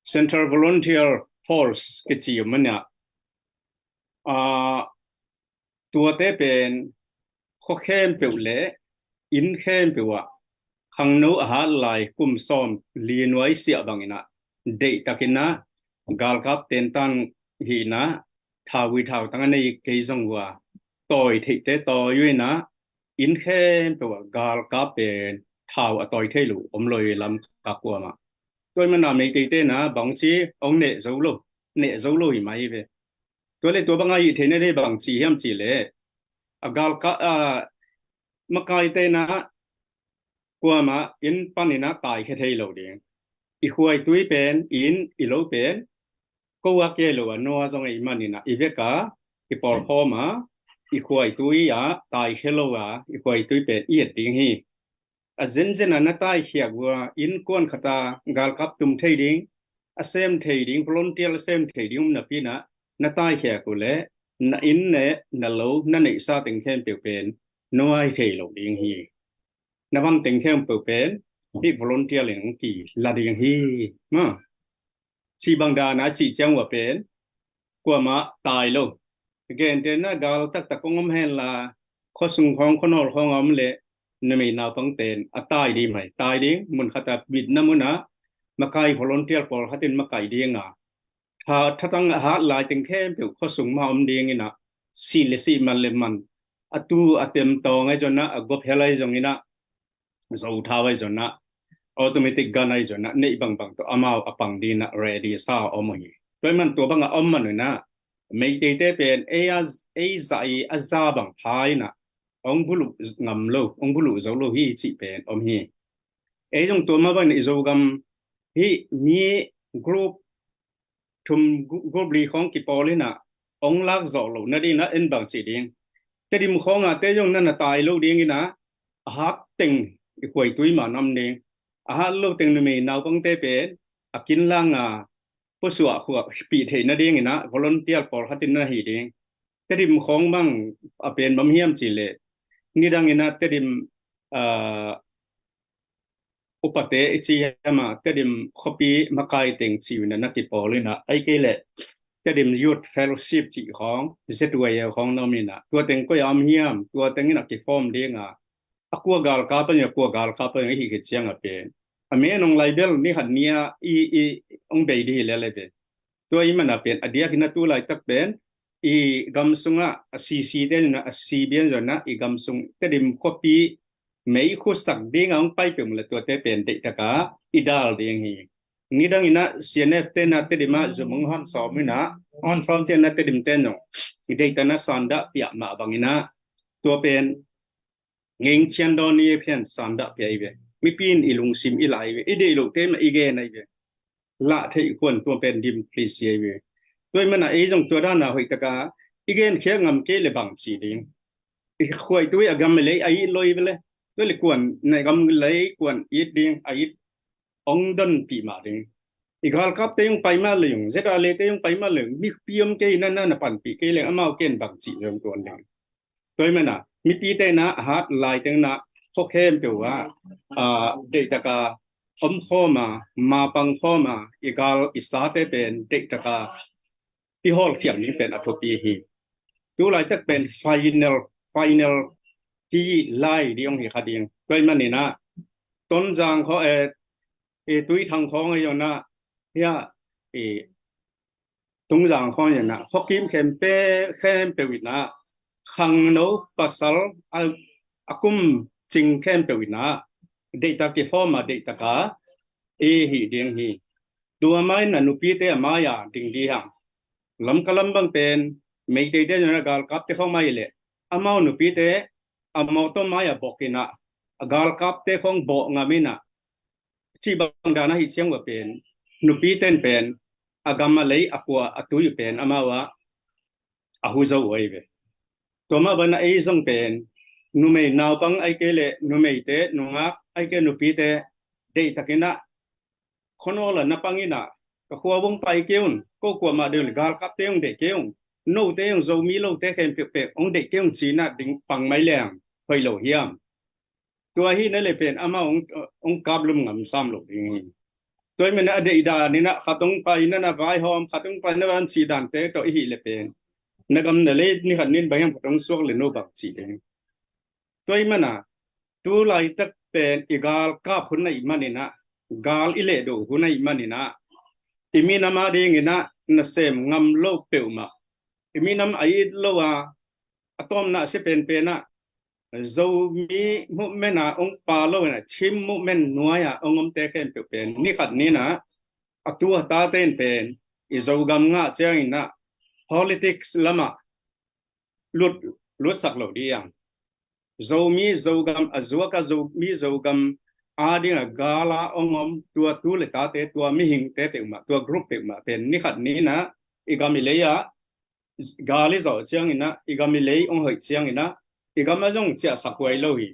Central Volunteer Force kici uh man inah, ah, tuate pen khua khempeuh le inn khempeuh ah, khangno a hat lai kum sawm li nuai siah bang inah, deihtak inah, galkap tentan hi inah, thauvui thautang a nei kei zong uh a, tawi theihte tawi uh inah, inn khempeuh ah galkap pen thau a tawi thei lo om lo hi Lamka kuamah. Tua ih man a Meiteite inah bang ci, hong neh zo lo, neh zo lo hi mai ve. Tua le tua bang a hih theihna ding bang ci hiam cih leh, a galkap, a, makaite inah kuamah inn pan inah taikhia thei lo ding. I khuaitui pen, inn, i lo pen, ko a kia lo a, nua zong a ih man inah, i vek a, i pawlkhawm a, i khuaitui ah taikhia lo a, i khuaitui pen i et ding hi. A zenzen a na taikhiak uh a, innkuan khat a galkap tum thei ding, a sem thei ding, volunteer a sem thei ding um napi inah, na taikhiak uh leh, na inn le na lo, na neihsa teng khempeuh pen nuai thei lo ding hi. Na van teng khempeuh pen hih volunteer in hong kila ding hi, maw. Cih bang dan a cih ciang uh a pen kuamah tai lo. Gentehna gal taktak hong om hen la, khuasung khawng, khuanawl khawng a om leh, numei naupangte in a tai ding mai, tai ding, mun khat a bitna mun ah makai volunteer pawlkhat in makai ding a, tha, thatang a hat lai teng khempeuh khuasung mah om ding inah, sih le sih, man le man, a tu a tem tawng ahi zong inah, a gop hel ahi zong inah, zo thau ahi zong inah, automatic gun ahi zong inah, neih bangbang tawh amau a pang ding inah ready sa a om uh hi. Tua ih man tua bang a om man uh inah, Meiteite pen ei a, ei zah i a za bang pha inah, hong buluh ngam lo, hong buluh zo lo hi cih pen om hi. Ei zong tua mah bang inah i Zogam hih mi group thum, group li khawng kipawl inah, hong lak zawh loh nading inah en bang cih ding. Tedim khawng ah te zong na na tai lo ding inah, a hat teng i khuaitui mah na om ding. A hat lo teng numei naupangte pen a kinlang a pusuah khuahpih theih nading inah volunteer pawlkhat in na hi ding. Tedim khawng bang a pen bang hiam cih leh, nidang inah Tedim, ah, upate i ci hiam a, Tedim khuapi makai teng ci uh inah na kipawl inah, ahih kei leh Tedim Youth Fellowship cih khawng, Z Y F khawng na om inah, tua teng koi a om hiam, tua teng inah kiform ding a, a kua galkap a, a kua galkap a i hih khit ciang a pen a men hong lai bel ni khat ni a i, i hong bei ding hi lel hi ve. Tua i man a pen a diak inah tu laitak pen i gam sungah a C C te inah, a C B N zong inah i gam sung Tedim khuapi mei khusak ding a hong pai peuhmah leh tuate pen deihtak a i dal ding hi. Nidang inah C N F te inah Tedim ah zum hong hon sawm inah, hon sawm ciang inah Tedim te in zong i deihtak inah sandah piak mah bang inah, tua pen ngeng cian dawn ni phian sandah pia hi ve. Mipi in i lungsim i lai hi ve. I deih loh te mah i gen ahi ve. Lah theih khuan tua pen democracy ahi ve. Tua i man a ei zong tua dan a hoih tak a i gen khiak ngam kei leh bang ci ding. I khuai tu i a gam lei a it lo hi ve leh. Tua leh kuan na gam lei kuan it ding, a it hong donpih mah ding. I galkap te hong pai mah leh ung, Z R A te hong pai mah leh ung, mipi om kei inah na, na panpih kei leh amau ken bang cih zong tuan ding. Tua i man a mipi te inah a hat lai teng inah khua khempeuh ah, ah, deihtak a om khawm a, mapang khawm a, i gal i sa te pen deihtak a i hawlkhiam ding pen a thupi hi. Tu laitak pen final, final ki lai ding hong hi kha ding. Tua i man inah Tonzang khawng, eh, eh, Tuithang khawng ahi zong inah, hia, eh, Tungzang khawng inah, khuakim khempeuh, khempeuh inah, khangno pasal a, a kum cing khempeuh inah deihtak kiform a deihtak a i hih ding hi. Tua mai inah nupite a mai a ding ding hang. Lamka lam bang pen Meiteite zong inah galkapte khawng mai leh amau nupite a mawtaw mai a bok inah, a galkapte khawng bawh ngam inah, cih bang dan ahi ciang uh a pen nupite in pen a gam a lei a khua a tui uh pen amau ah a hu zo uh ahi ve. Tua mah bang inah ei zong pen numei naupang ahi kei leh numeite, nungak ahi kei nupite deihtak inah khuanawl a na pang inah ka khua hong pai kei un, ko kuamah deih un, galkapte hong deih kei un, note hong, Zomi lote khempeuh pek hong deih kei un ci inah ding pang mai leng hoih lo hiam? Tua hi na leh pen amau hong, hong kaplum ngam sam lo ding hi. Tua i man a deih dan inah khat hong pai inah na vaihawm, khat hong pai na vaihawm cih dante tawh i hih leh pen na gam na lei ni khat ni in bang hiam khat hong suak leh no bang ci ding. Tua i man a tu laitak pen i galkap hun ahih man inah, gal i lehdo hun ahih man inah, i minam a ding inah nasem ngam lo peuhmah, i minam a it lo a, a tawmna a si penpen ah Zomi movement a hong pa lo inah Chin movement nuai a hong omte khempeuh pen ni khat ni inah a tu a tate in pen i Zogam ngah ciang inah politics lam ah lut, lutsak lo ding. Zomi Zogam a zuak a, Zomi Zogam a ding a gal a hong om tua tu leh tate, tua mihingte peuhmah, tua group peuhmah pen ni khat ni inah i gam i lei ah gal i zawh ciang inah, i gam i lei hong hoih ciang inah i gam a zong ciahsak huai lo hi.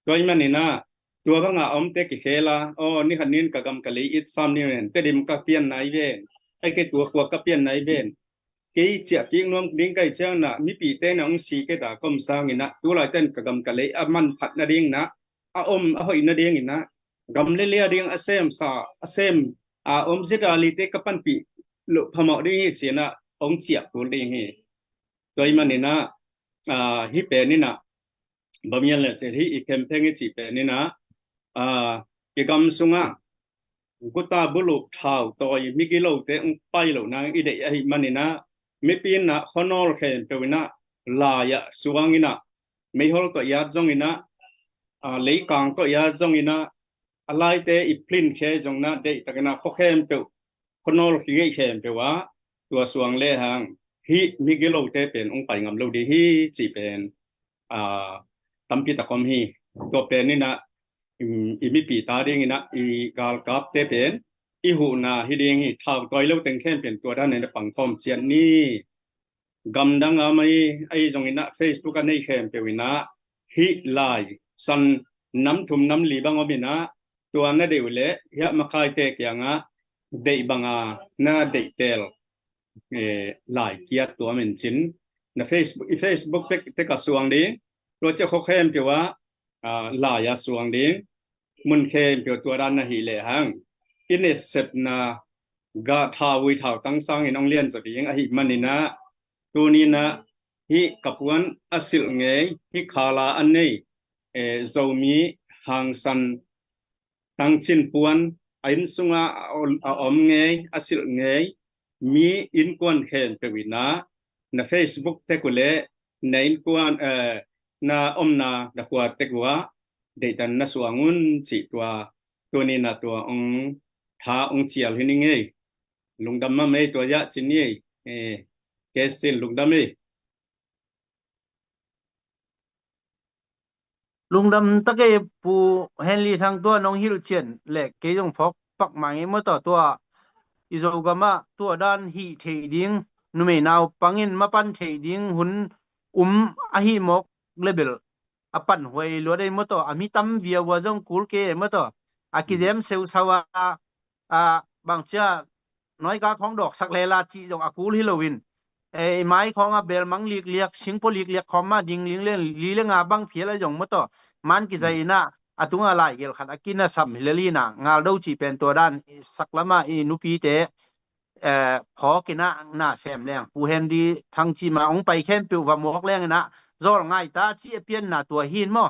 Tua i man inah tua bang a omte kikhel a, aw, ni khat ni in ka gam ka lei it sam ni ven, Tedim ka pian nai ven, ahi kei tua khua ka pian nai ven, kei ciah kik nuam ding ka hih ciang inah mipite inah hong si kei ta ka om sang inah tu laitak in ka gam ka lei a manphat nading inah, a om a hoih nading inah, gam lei lei a ding a sem sa, a sem a om Z R A te ka panpih loh phamawh ding hi ci inah hong ciah kul ding hi. Tua i man inah, ah, hih pen inah bang hiam leh cih leh hih i campaign i cih pen inah, ah, i gam sungah guta buluk thau tawi migilote hong pai loh nang i deih ahih man inah mipi inah khuanawl khempeuh inah lai ah suang inah, meihol tawh i at zong inah, ah, leikang tawh i at zong inah, a laite i plin khe zong inah deihtak inah khua khempeuh, khuanawl kigeih khempeuh ah tua suang lehang hih migilote pen hong pai ngam lo ding hi cih pen, ah, tampi tak om hi. Tua pen inah, um, i mipi ta ding inah i galkapte pen i huhna hi ding hi. Thau tawi lo teng khempeuh in tua dan inah pangkhawm ciat ni. Gamdang a mai ahi zong inah Facebook a nei khempeuh inah hih lai san nam thum nam li bang om inah tua na deih uh leh hiah makhaite kiangah deih bang a na deih tel, eh, lai kiat tuam in cin na Facebook, i Facebook pek te ka suang ding, tua ciah khua khempeuh ah, ah, lai a suang ding, mun khempeuh tua dan na hih lehang i netsepna gah thau ui thau tang sangin hong lian zaw ding ahih maninah, tuninah hih ka puan a silh ngei, hih khala a nei, eh, Zomi hangsan tangcin puan a inn sungah a om, a om ngei, a silh ngei mi innkuan khempeuh inah na Facebook tek uh leh na innkuan, eh, na omna na khua tek uh ah deihdan na suang un cih tua tuninah tua hong tha hong cial hi ning ei. Lungdam mah mei tua yah cin ei. Eh, kesin lungdam ei. Lungdam tak ei Pu Henry Thang, tua nong hilh cian le kei zong phawk pak mah ngei maw taw, tua i Zogam ah tua dan hih theih ding, numei naupang in mapan theih ding hun um ahi mawk le bel a pan huai luat ei maw taw, a mi tam viaua zong kul kei ei maw taw, a kizem seusau a, a bangcia noika khawng dawksak lela cih zong a kul hi loin, eh, i mai khawng a belmang likliak, singpo likliak khawm mah ding ling le li le nga bang phial a zong maw taw, man kizai inah a tungah laigelh khat a kinasam hi lel inah ngal do cih pen tua dan i sak lamah i nupite, eh, phawk inah na sem leng Pu Henry Thang cih mah hong pai khempeuh va muak leng inah zawl ngai ta cih a pianna tua hi in maw.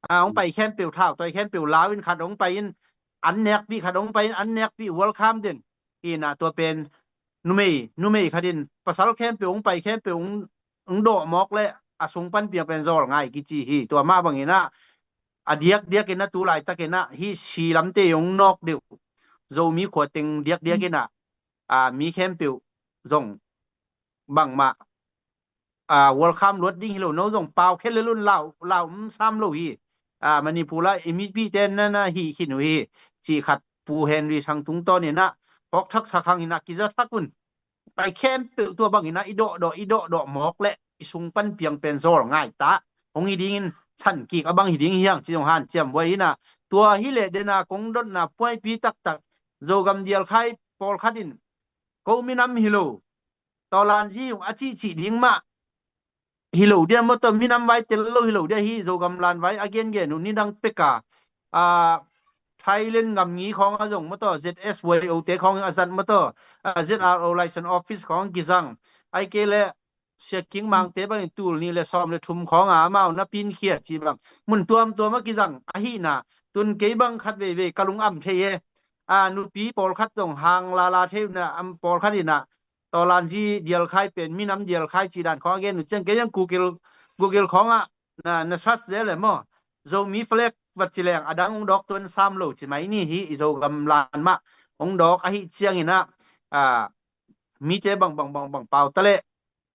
Ah, hong pai khempeuh thau tawi khempeuh lau in khat hong pai in an nekpih, khat hong pai in an nekpih welcome den. Hi inah tua pen numei, numei khat in pasal khempeuh hong pai khempeuh hong, hong dawh mawk le a sung pan piang pen zawl ngai kici hi. Tua mah bang inah a diakdiak inah tu laitak inah hih si lamte hong nawk deuh Zomi khua teng diakdiak inah, a, mi khempeuh zong bangmah, a, welcome luat ding hi lo, no zong pau khe lel un, lau, lau um sam lo hi. A, Manipur ah i mipite na, na hih khin uh hi cih khat Pu Henry Thang tungtawn inah phawk thakthak hang inah kiza thak un. Pai khempeuh tua bang inah i dawhdawh, i dawhdawh mawk le i sung pan piang pen zawl ngai ta hong hi dingin san kik a bang hi ding hi hang ci zong hanciam buai inah, tua hi leh dena kong dotna puaipi taktak Zogam dialkhai pawlkhat in ko minam hi lo, tawlanzi a cihcih ding mah hi lo dia maw taw, minam vai tel lo hi lo dia hi. Zogam lan vai a gengen uh nidang peka, a, Thailand ngamngi khawng a zong maw taw, Z S Y O te khawng a zat maw taw, a, Z R O license office khawng kizang, ai kei le Sia King Mangte bangin tul nih le sawm le thum khawng a amau na pinkhia cih bang mun tuamtuam a kizang ahihna, tun kei bang khat veivei ka lung am thei e. A, nupi pawlkhat zong hang lala thei uh na, am pawlkhat inah tawlanzi dialkhai pen minam dialkhai cih dan khawng a gen uh ciang kei zong Google, Google khawng ah na, na search zel le maw, Zomi flag vat ci leng a dang hong dawk tuan sam lo ci mai ni hi. I Zogam lan mah hong dawk ahih ciang inah, a, mite bang bang bang bang pau ta leh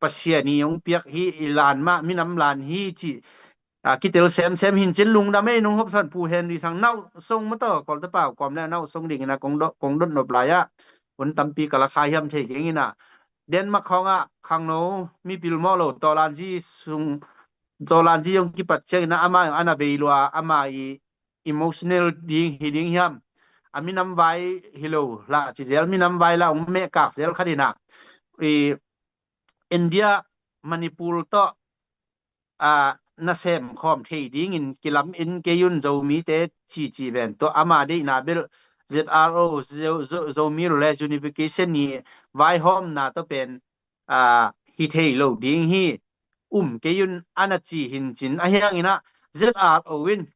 Pasian i hong piak hi, i lan mah minam lan hi cih, a, kitel semsem hin cin lungdam ei. Nong hopsan Pu Henry Thang, nau song maw taw, Kawlta pau kawm le nau song ding inah kong dot, kong dot nop lai ah hun tampi ka la kha hiam thei keng inah, Denmark khawng ah khangno mipil mawh lo tawlanzi sung, tawlanzi hong kipat ciang inah ama ana vei lua, ama i emotional ding hi ding hiam, a minam vai hi lo hlah ci zel, minam vai la hong mehkak zel khat inah i India, Manipur tawh, a, nasem khawm thei dingin kilam in kei un Zomite cici ven tawh ama deihna bel Z R O, Zo-, Zo-, Zomi Reunification i vaihawmna tawh pen, a, hi thei lo ding hi, um kei un ana ci hin cin ahi hang inah Z R O in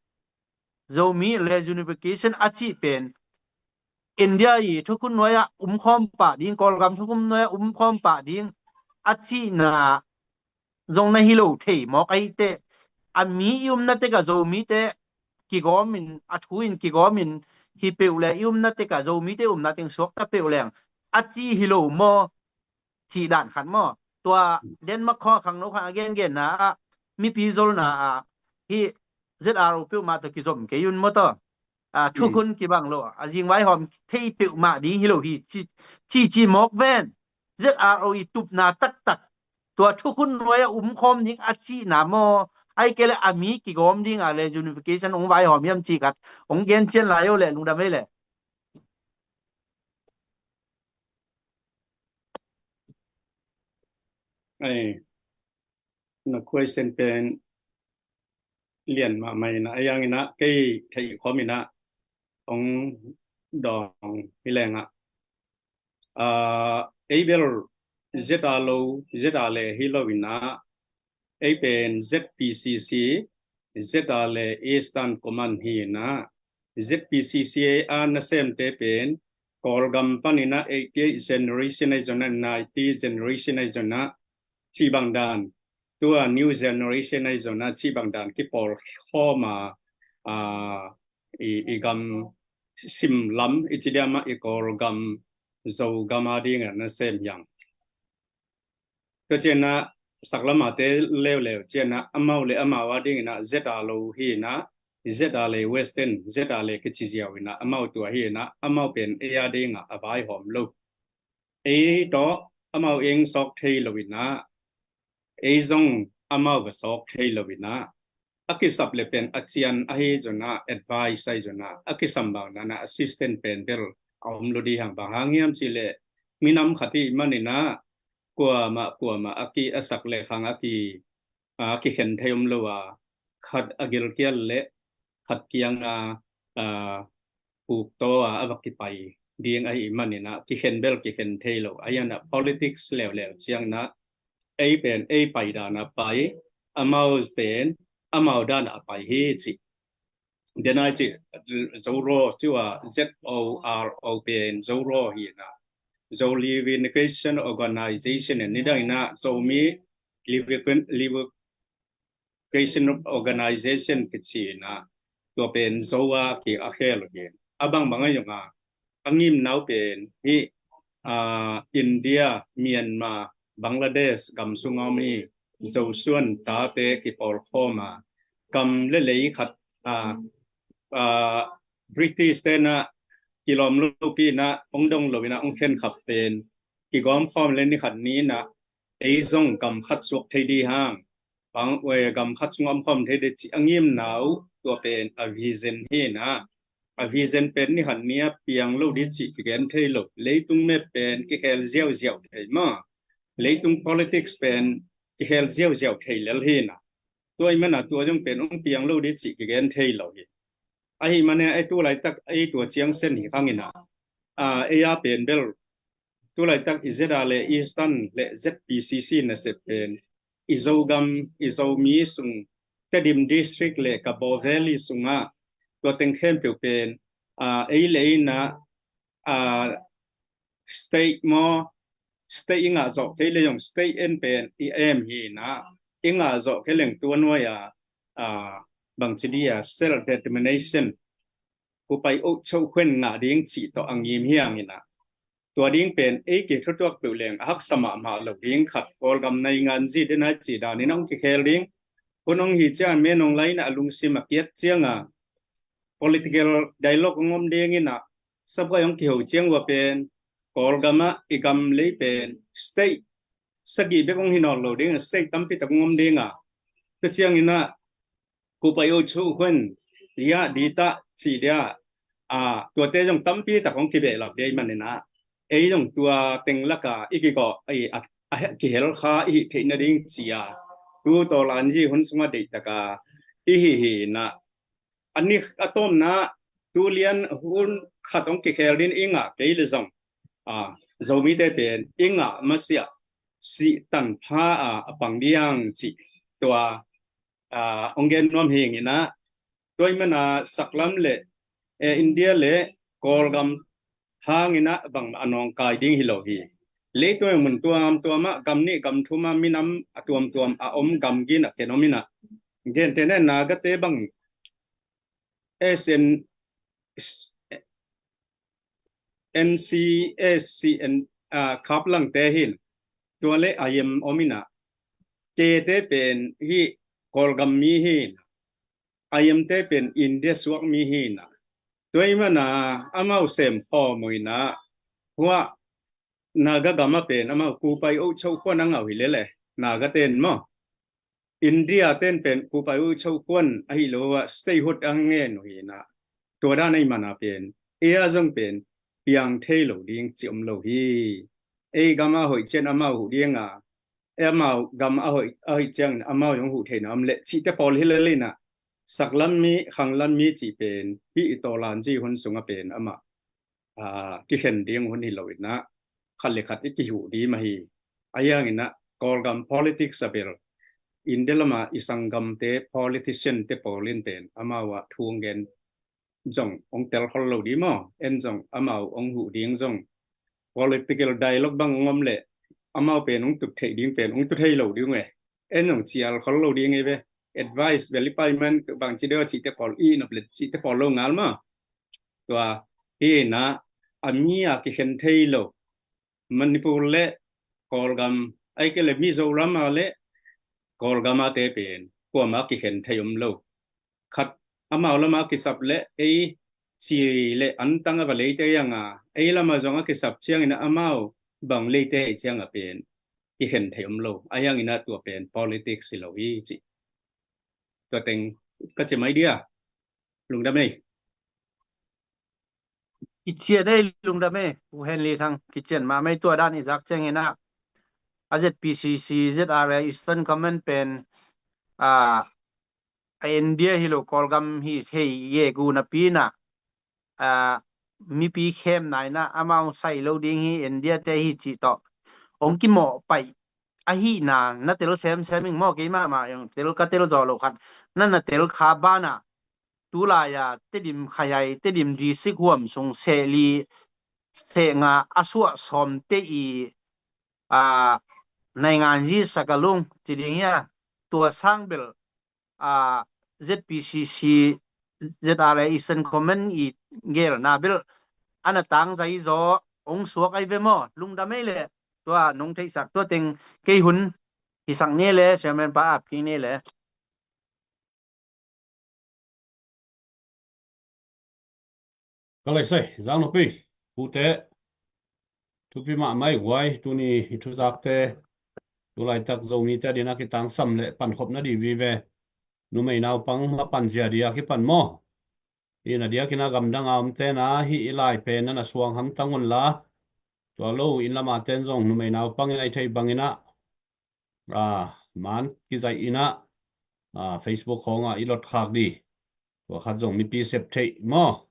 Zomi Reunification a cih pen India i thukhun nuai ah umkhawm pah ding, Kawlgam thukhun nuai ah umkhawm pah ding a cihna zong na hi lo thei mawk ahih teh, a mi i umna tekah Zomite kigawm in, a thu in kigawm in hi peuh le i umna tekah Zomite umna teng suakta peuh leng a ci hi lo maw? Cih dan khat maw? Tua Denmark khawng a khangno khat a gengenna ah mipi zolna ah hih Z R O peuhmah tawh kizom kei un maw taw? A, thukhun kibang lo, a zingvai hawm thei peuhmah ding hi lo hi, ci, ci, ci mawk ven. Z R O i tupna taktak tua thukhun nuai a umkhawm ding a cihna maw? Ai kei le a mi kigawm ding a le unification hong vaihawm hiam cih khat hong gen cian lai o le lungdam ei le. Ei, na question pen lian mahmah inah, a yang inah kei theih khawm inah hong dawng hi lengah, Aa, ei bel Z R lo, Z R le hi lo inah, ei pen Z P C C, Z R le Eastern Command hi inah, Z P C C a nasemte pen Kawlgam paninah eighty-eight generation ahi zonah, ninety generation ahi zonah, cih bang dan, tua new generation ahi zonah cih bang dan kipawl khawm a, aa, i, i gam sim lam i ci diam ah i Kawlgam, Zogam a dingah nasem hiang. Tua cianah saklamate leuleu cianah amau le amau a dinginah Z R lo hi inah, Z R le Western, Z R le kici ziau inah amau tua hi inah, amau pen ei a dingah a vaihawm lo. Ei tawh amau eng sawk thei lo inah, ei zong amau va sawk thei lo inah, a kisap le pen a cian ahi zonah, advice ahi zonah, a kisam bang nanah assistant pen bel a om lo dih hang. Bang hang hiam cih leh minam khat hi maninah kuamah kuamah a ki a sak le khang a ki, a kikhen thei om lo a, khat a gilkial le khat kianga, aa, puktaw a a va kipai ding ahi maninah kikhen bel kikhen thei lo. Ahi inah politics leuleu cianginah ei pen ei pai dan a pai, amau pen amau dan a pai hi cih. Denai cih Zoro, cua Z O R O pen Zoro hi inah, Zo Reunification Organization, nidang inah Zomi Reunification Organization kici inah, tua pen Zo a ki a khel uh hi. A bangbang a zong a, a ngimnau pen hi, aa, India, Myanmar, Bangladesh gam sungah om hi, Zosuan tate kipawl khawm a, gam le lei khat, aa, aa, British tenah kilawm lopi inah, ong dong lo inah ong khen khap pen kigawm khawm le ni khat ni inah ei zong gam khat suak thei dih hang, bang, eh, gam khat sungah om khawm thei dih cih a ngimnau, tua pen a vision hi inah, a vision pen ni khat ni a piang lo dih cih kigen thei lo. Leitung map pen kikhel ziauziau thei maw, leitung politics pen kikhel ziauziau thei lel hi inah, tua ahih manah tua zong pen ong piang lo dih cih kigen thei lo hi. Ahi manah ei tu laitak ei tua ciang sen hi khang inah, aa, ei a pen bel tu laitak i Z R le Eastern le Z P C C nasep pen i Zogam, i Zomi sung, Tedim District le Kabaw Valley sungah, tua teng khempeuh pen, aa, ei le ei inah, aa, state maw, state i ngah zawh kei le zong state en pen i aim hi inah, i ngah zawh kei leng tua nuai a, aa, bangci dih a, self determination, kupai oh chokhuen ngah ding cih tawh a ngim hiang inah, tua ding pen ei kithutuak peuh leng a haksa mahmah lo ding khat, Kawlgam naingan zi denai cih danin ong kikhel ding. Hun ong hi ciang men ong lai inah a lungsim a kiat cianga political dialogue ong om ding inah, sabuai ong kiho ciang ua pen Kawlgam ah i gam lei pen state sagih bek ong hi nawn lo ding, state tampi tak ong om ding a, tua ciang inah kupai oh chokhuen, liah ditah cih dia, aa, tuate zong tampi tak ong kibehlap dih ahih maninah, ei zong tua teng laka i kigawh, ei, a, a, kihel kha i hih theih nading ci a, tu tawlan zi hun sungah deihtak a i hih hi inah, a ni a tawmna, tu lian hun khat ong kikhel ding i ngah kei le zong, aa, Zomite pen i ngah masiah sih tanpha a, a pang dih hang cih tua, aa, ong gen nuam hi inah, tua ahih manah saklam le, eh, India le Kawlgam hang inah bangmah a nawngkai ding hi lo hi. Leitung mun tuamtuam ah, gam nih gam thum ah minam a tuamtuam a om, gam gin a khen om inah, gentehna Nagate bang S N, N C S C N, aa, Kap Langte hi inah, tua le I M om inah, K te pen hih Kawlgam mi hi inah, I M te pen India suak mi hi inah, tua ahih manah amau sem khawm uh inah, huah Naga gam ah pen amau kupai oh chokhuen a ngah uh hi lel e, Naga ten maw, India ten pen kupai oh chokhuen ahi lo ah statehood a ngen uh hi inah, tua dan ahih manah pen ei a zong pen piang thei lo ding cih om lo hi. Ei gam a hoih ciang amau huh ding a, ei amau gam a hoih, a hoih ciang amau zong huh theihna om leh cihte pawl hi lel inah, saklam mi, khanglam mi cih pen hih i tawlan zi hun sungah pen amah, aa, kikhen ding hun hi lo inah, khat le khat i kihuh ding mah hi. Ahi hangin ah Kawlgam politics a bel India lama i sanggamte politician te pawl in pen amau ah thu hong gen zong hong tel khol lo ding maw? En zong amau hong huh ding zong political dialogue bang hong om leh amau pen hong tut theih ding pen hong tut thei lo ding uh e. En zong cial khol lo ding hi ve. Advice bel i paiman bangci deuh a cihte pawl i nop le cihte pawl lo ngal maw? Tua hi na a mi a kikhen thei lo Manipur le Kawlgam, ahih kei le Mizoram a le Kawlgam a te pen kuama kikhen thei om lo. Khat amau lama kisap le ei ci le antang a va leite hi hang a, ei lama zong a kisap ciangin amau bang leite hi ciang a pen kikhen thei om lo. Ahi hangin ah tua pen politics hi lo hi ci. Tua teng ka ci mai dia. Lungdam ei. Kician ei, lungdam ei. U Henley Thang, kician mahmah ei. Tua dan i zak ciangin ah a Z P C C, Z R A Eastern Command pen a, a India hi lo, Kawlgam hi thei ye gu napi in ah a, mipi khemna in ah amau sai lo ding hi, India te hi cih tawh hong kimawh paih ahihna na tel semsem ing maw? Keimah mah tel ka tel zaw lo khat na na tel kha banah tulai a Tedim Khayai, Tedim district huam sung seh li seh nga a suah sawmte i a, naingan zi sakalung ci ding hi a, tua sang bel a, Z P C C, Z R A Eastern Command i gelna bel a na tangzai zaw hong suak ahi ve maw? Lungdam ei le. Tua nong theihsak tua teng kei hun hisak ni le, chairman pa ap kik ni le. Ka lei sei, zang nupi, pute, thupi mahmah ei guai, tuni i thuzakte, tulaitak Zomite a dingin a kitangsam le pankhopna ding vive. Numei naupang a pan zia ding a kipan maw? Ina diakin a gamdang a omte na hih i lai pen na na suang hamtang un la. Tua lo in lama ten zong numei naupang in a i thei bangin a, a, man kizaih in a, a, Facebook khawng a i lot khak ding. Tua khat zong mipi sep theih maw?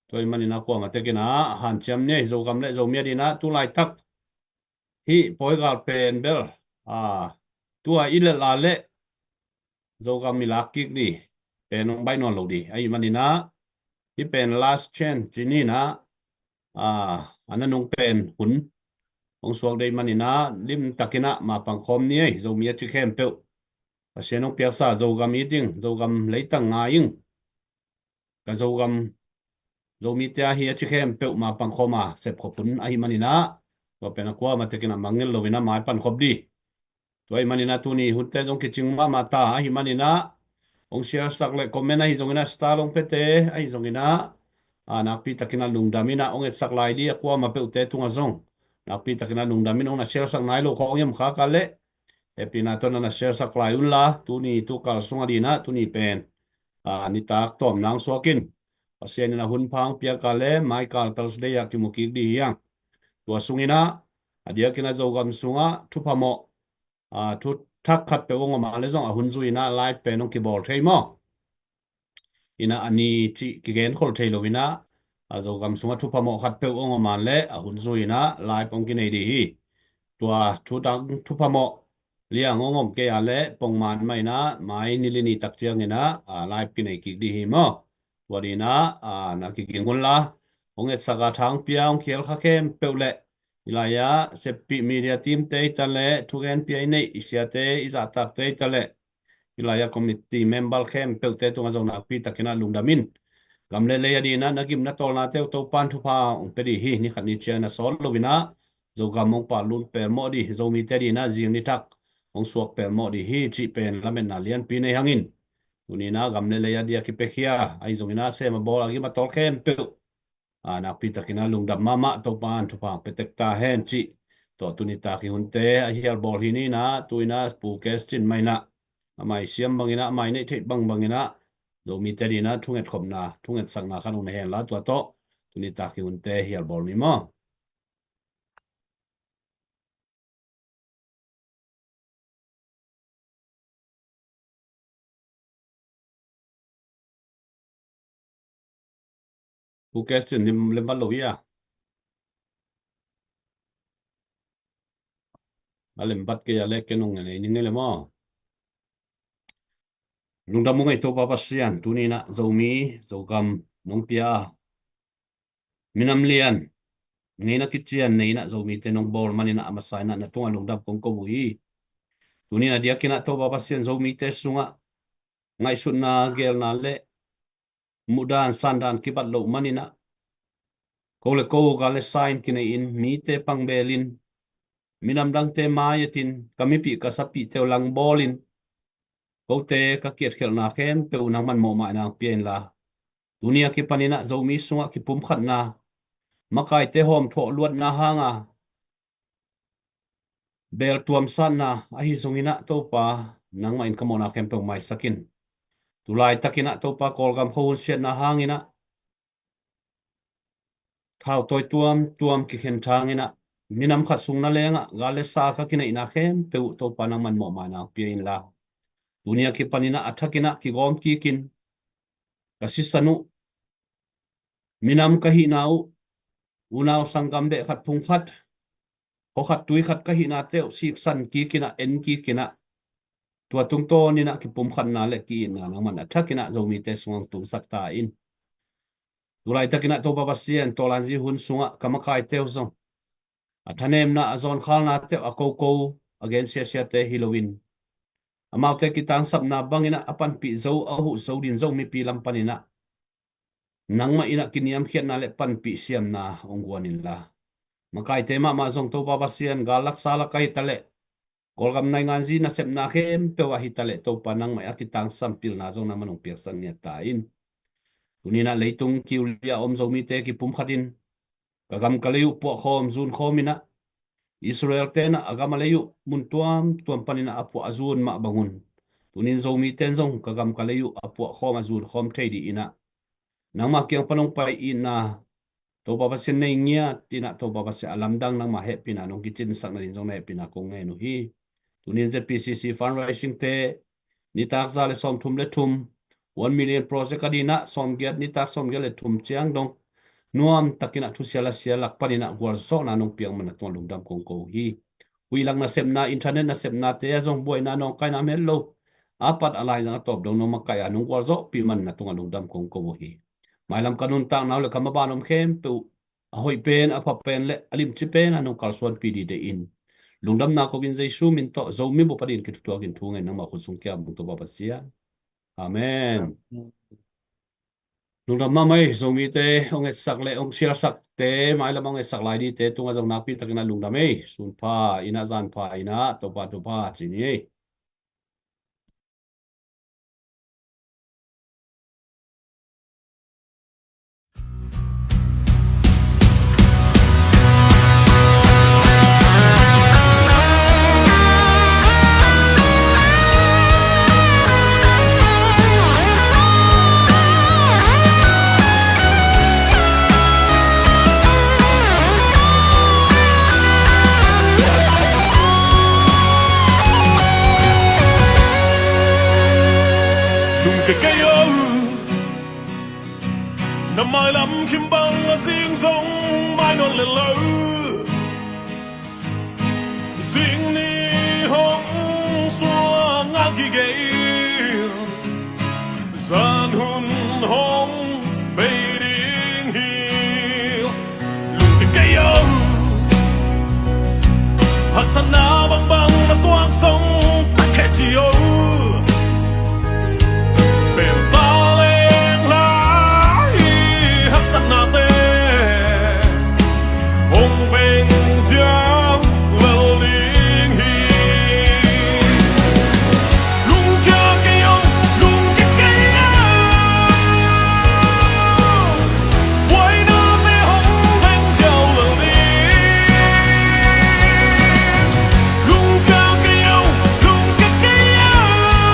Tua i manin a kuama tekin a hanciam ni, Zogam le Zomi a dingin a tulaitak hih pawigal pen bel, a, tua i lel a le Zogam i lak kik ding pen hong baih nawn lo ding. Ahi manin a hih pen last chance ci ni in a, a, a na nung pen hun hong suak ding manin a limtakin a mapang khawm ni ei, Zomi a ci khempeuh. Pasian hong piaksa Zogam it ing, Zogam leitang ngai ing. Ka Zogam, Zomite a hi a ci khempeuh mapang khawm a sepkhop hun ahi manin a, tua pen a kuama tekin a mangngilh lo in a mai pankhop ding. Tua ahi manin a tuni hunte zong kicing mahmah ta ahi manin a, hong share sak le comment ahi zongin a, star hong piate ahi zongin a, a, nakpi takin a lungdam in a hong etsak lai ding a kuama peuhte tungah zong nakpi takin a lungdam in, hong na share sak nai lo khawng i om khak a le hehpihna tawh na na share sak lai un la, tuni tukal sung a dingin a, tuni pen, a, nitak tawm nang suak in, Pasian in a hun pha hong piak a le maikal Thursday ah kimu kik ding hi hang. Tua sungin a, a diakin a Zogam sungah thupha mawh, a, thu thak khat peuh hong om a le zong a hun zui in a live pen hong kibawl thei maw? In a, a ni cih kigen khol thei lo in a, a, Zogam sungah thupha mawh khat peuh hong om a le a hun zui in a live hong kinei ding hi. Tua thu dang thupha mawh liang hong om kei a le pongman mah in a mai ni li ni tak ciangin a, a, live kinei kik ding hi maw? Tua dingin a, a, na kiging un la, hong etsak a thang pia hong khial kha khempeuh le, i lai-ah seppih media team te i ta le, thugen pia i neih i siate i zahtakte i ta le, i lai-ah committee member khempeuhte tungah zong nakpi takin a lungdam in. Gam le lei a dingin a na gimna tawlnate uh Topan thupha hong pia ding hi, ni khat ni ciang a sawl lo in a, Zogam hong pal lut pelmawh ding, Zomite dingin a zing nitak hong suak pelmawh ding hi cih pen lametna lianpi nei hang in. Tuni in a gam le lei a ding a kipiakhia ahi zongin a sem a bawl a gim a tawl khempeuh, a, nakpi takin a lungdam mahmah, Topan thupha hong pia tek ta hen cih. Tua tuni tak i hunte a hial bawl hi ni in a, tu in a Pu Kes Cin mah in a, amah i siam bangin a, amah i neih theih bangbangin a, Zomite dingin a thungetkhopna, thungetsakna khat hong nei hen la, tua tawh tuni tak i hunte hial bawl ni maw? Pu Kes Cin lim, lim vat lo hi a. A lem bat kei a le ken ong nei ning e le maw. Lungdam ung ei Topa Pasian, tuni in ah Zomi Zogam nong pia a, minam lian, ngeina kician nei in ah Zomite nong bawl man in ah a masa in ah na tungah lungdam kong ko uh hi. Tuni in a diakin ah Topa Pasian, Zomite sungah ngaihsutna, geelna le muhdan sandan kibat loh man in ah, ko le ko gal le sa in kinei in, mite pangbeel in, minam dangte mai-et in, ka mipih ka sapihte uh langbawl in, kote ka ki-etkhelhna khempeuh uh nangman mawhmaina hong pia inla, tuni a kipan in ah Zomi sungah kipumkhatna, makaite hawmthawh luatna hanga beel tuamsatna ahi zong in ah, Topa, nangmah in ka mawhna khempeuh maisak in. Tu laitak in ah, Topa, Kawlgam khuahun siatna hang in ah, thautawi tuamtuam kikhen thang in ah, minam khat sung nalengah gal le sa ka kineihna khempeuh uh, Topa, nangman mawhmaina hong pia inla, tuni a kipan in ah a thak in ah kigawm kik in, ka sisan uh, minam ka hihna uh, unau sanggam deh khat phung khat, khuakhat tui khat ka hihnate uh siksan kik in ah, en kik in ah, tua tungtawn in ah kipumkhatna le ki-itna nangman a thak in ah Zomite sungah hong tungsak ta in. Tu laitak in ah, Topa Pasian, tawlanzi hun sungah ka makaite uh zong a thanemna, a zawnkhalnate uh a koko, a gensiasiate hi loin, amaute kitangsapna bang in ah a panpih zo, a huh zo ding Zomi pi lam pan in ah nangmah in ah kiniamkhiatna le panpih siamna hong guan inla, makaite mahmah zong, Topa Pasian, gal lak sa lak ahi ta leh, Kawlgam nainganzi nasepna khempeuh ahi ta leh, Topa, nangmah in a kitangsam pilna zong nangman hong piaksak ngiat ta in. Tuni in ah leitung kiulia om Zomite kipumkhat in, ka gam ka lei uh puahkhawm zunkhawm in ah, Israel-te in ah a gam a lei uh mun tuamtuam pan in ah a puah a zun mah bangun, tuni in Zomite in zong ka gam ka lei uh a puahkhawm a zunkhawm thei ding in ah, nangmah kiang pan hong pai itna, Topa Pasian, nei ngiat in ah, Topa Pasian, a lamdang nangmah hehpihna nong kicinsak nading zong na hehpihna kong ngen uh hi. Tuni in Z P C C fundraising-te nitak za le sawmthum le thum, one million project a ding in ah sawmgiat, nitak sawmgiat le thum ciang dong nuamtak in ah thusia lasia lak pan in ah gualzawhna nong piak man na tungah lungdam kong ko uh hi. Huih lak nasepna, internet nasepnate ah zong buaina nawngkaina om het lo, a pat a laizang a tawp dong nong makaih a nong gualzawhpih man na tungah lungdam kong ko uh hi. Mailam ka nuntakna uh le ka maban om khempeuh uh a hoih pen, a pha pen le a limci pen a nong kalsuanpih dingin lungdamna ko in, Jesu min tawh Zomi bup a dingin kithutuak in thu ngen, nangmah khut sung kiam ung, Topa Pasian. Amen. Lungdam mahmah ei, Zomite hong etsak le hong sialsakte, mailam hong etsak lai dingte tungah zong nakpi takin ah lungdam ei. Sun pha in ah, zan pha in ah, Topa thupha ci ni ei. Lungkia kei o, na mailam khimbang a zing zong mai nawn lel lo. Zing ni hong suang a gige, zan hun hong bei ding hi. Lungkia kei o, haksatna bangbang na tuak zong, tak khe ci o. Pemta leng lai haksatnate hong veng ziau lel ding hi. Lungkia kei o, lungkia kei o. Buainate hong veng ziau lel ding. Lungkia kei o, lungkia kei o.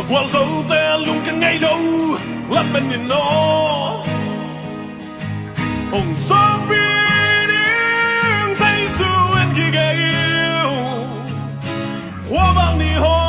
Gualzote lungkia ngei lo, lamen in aw. Hong sawpih ding Jesu en kik ei uh. Khuavak ni haw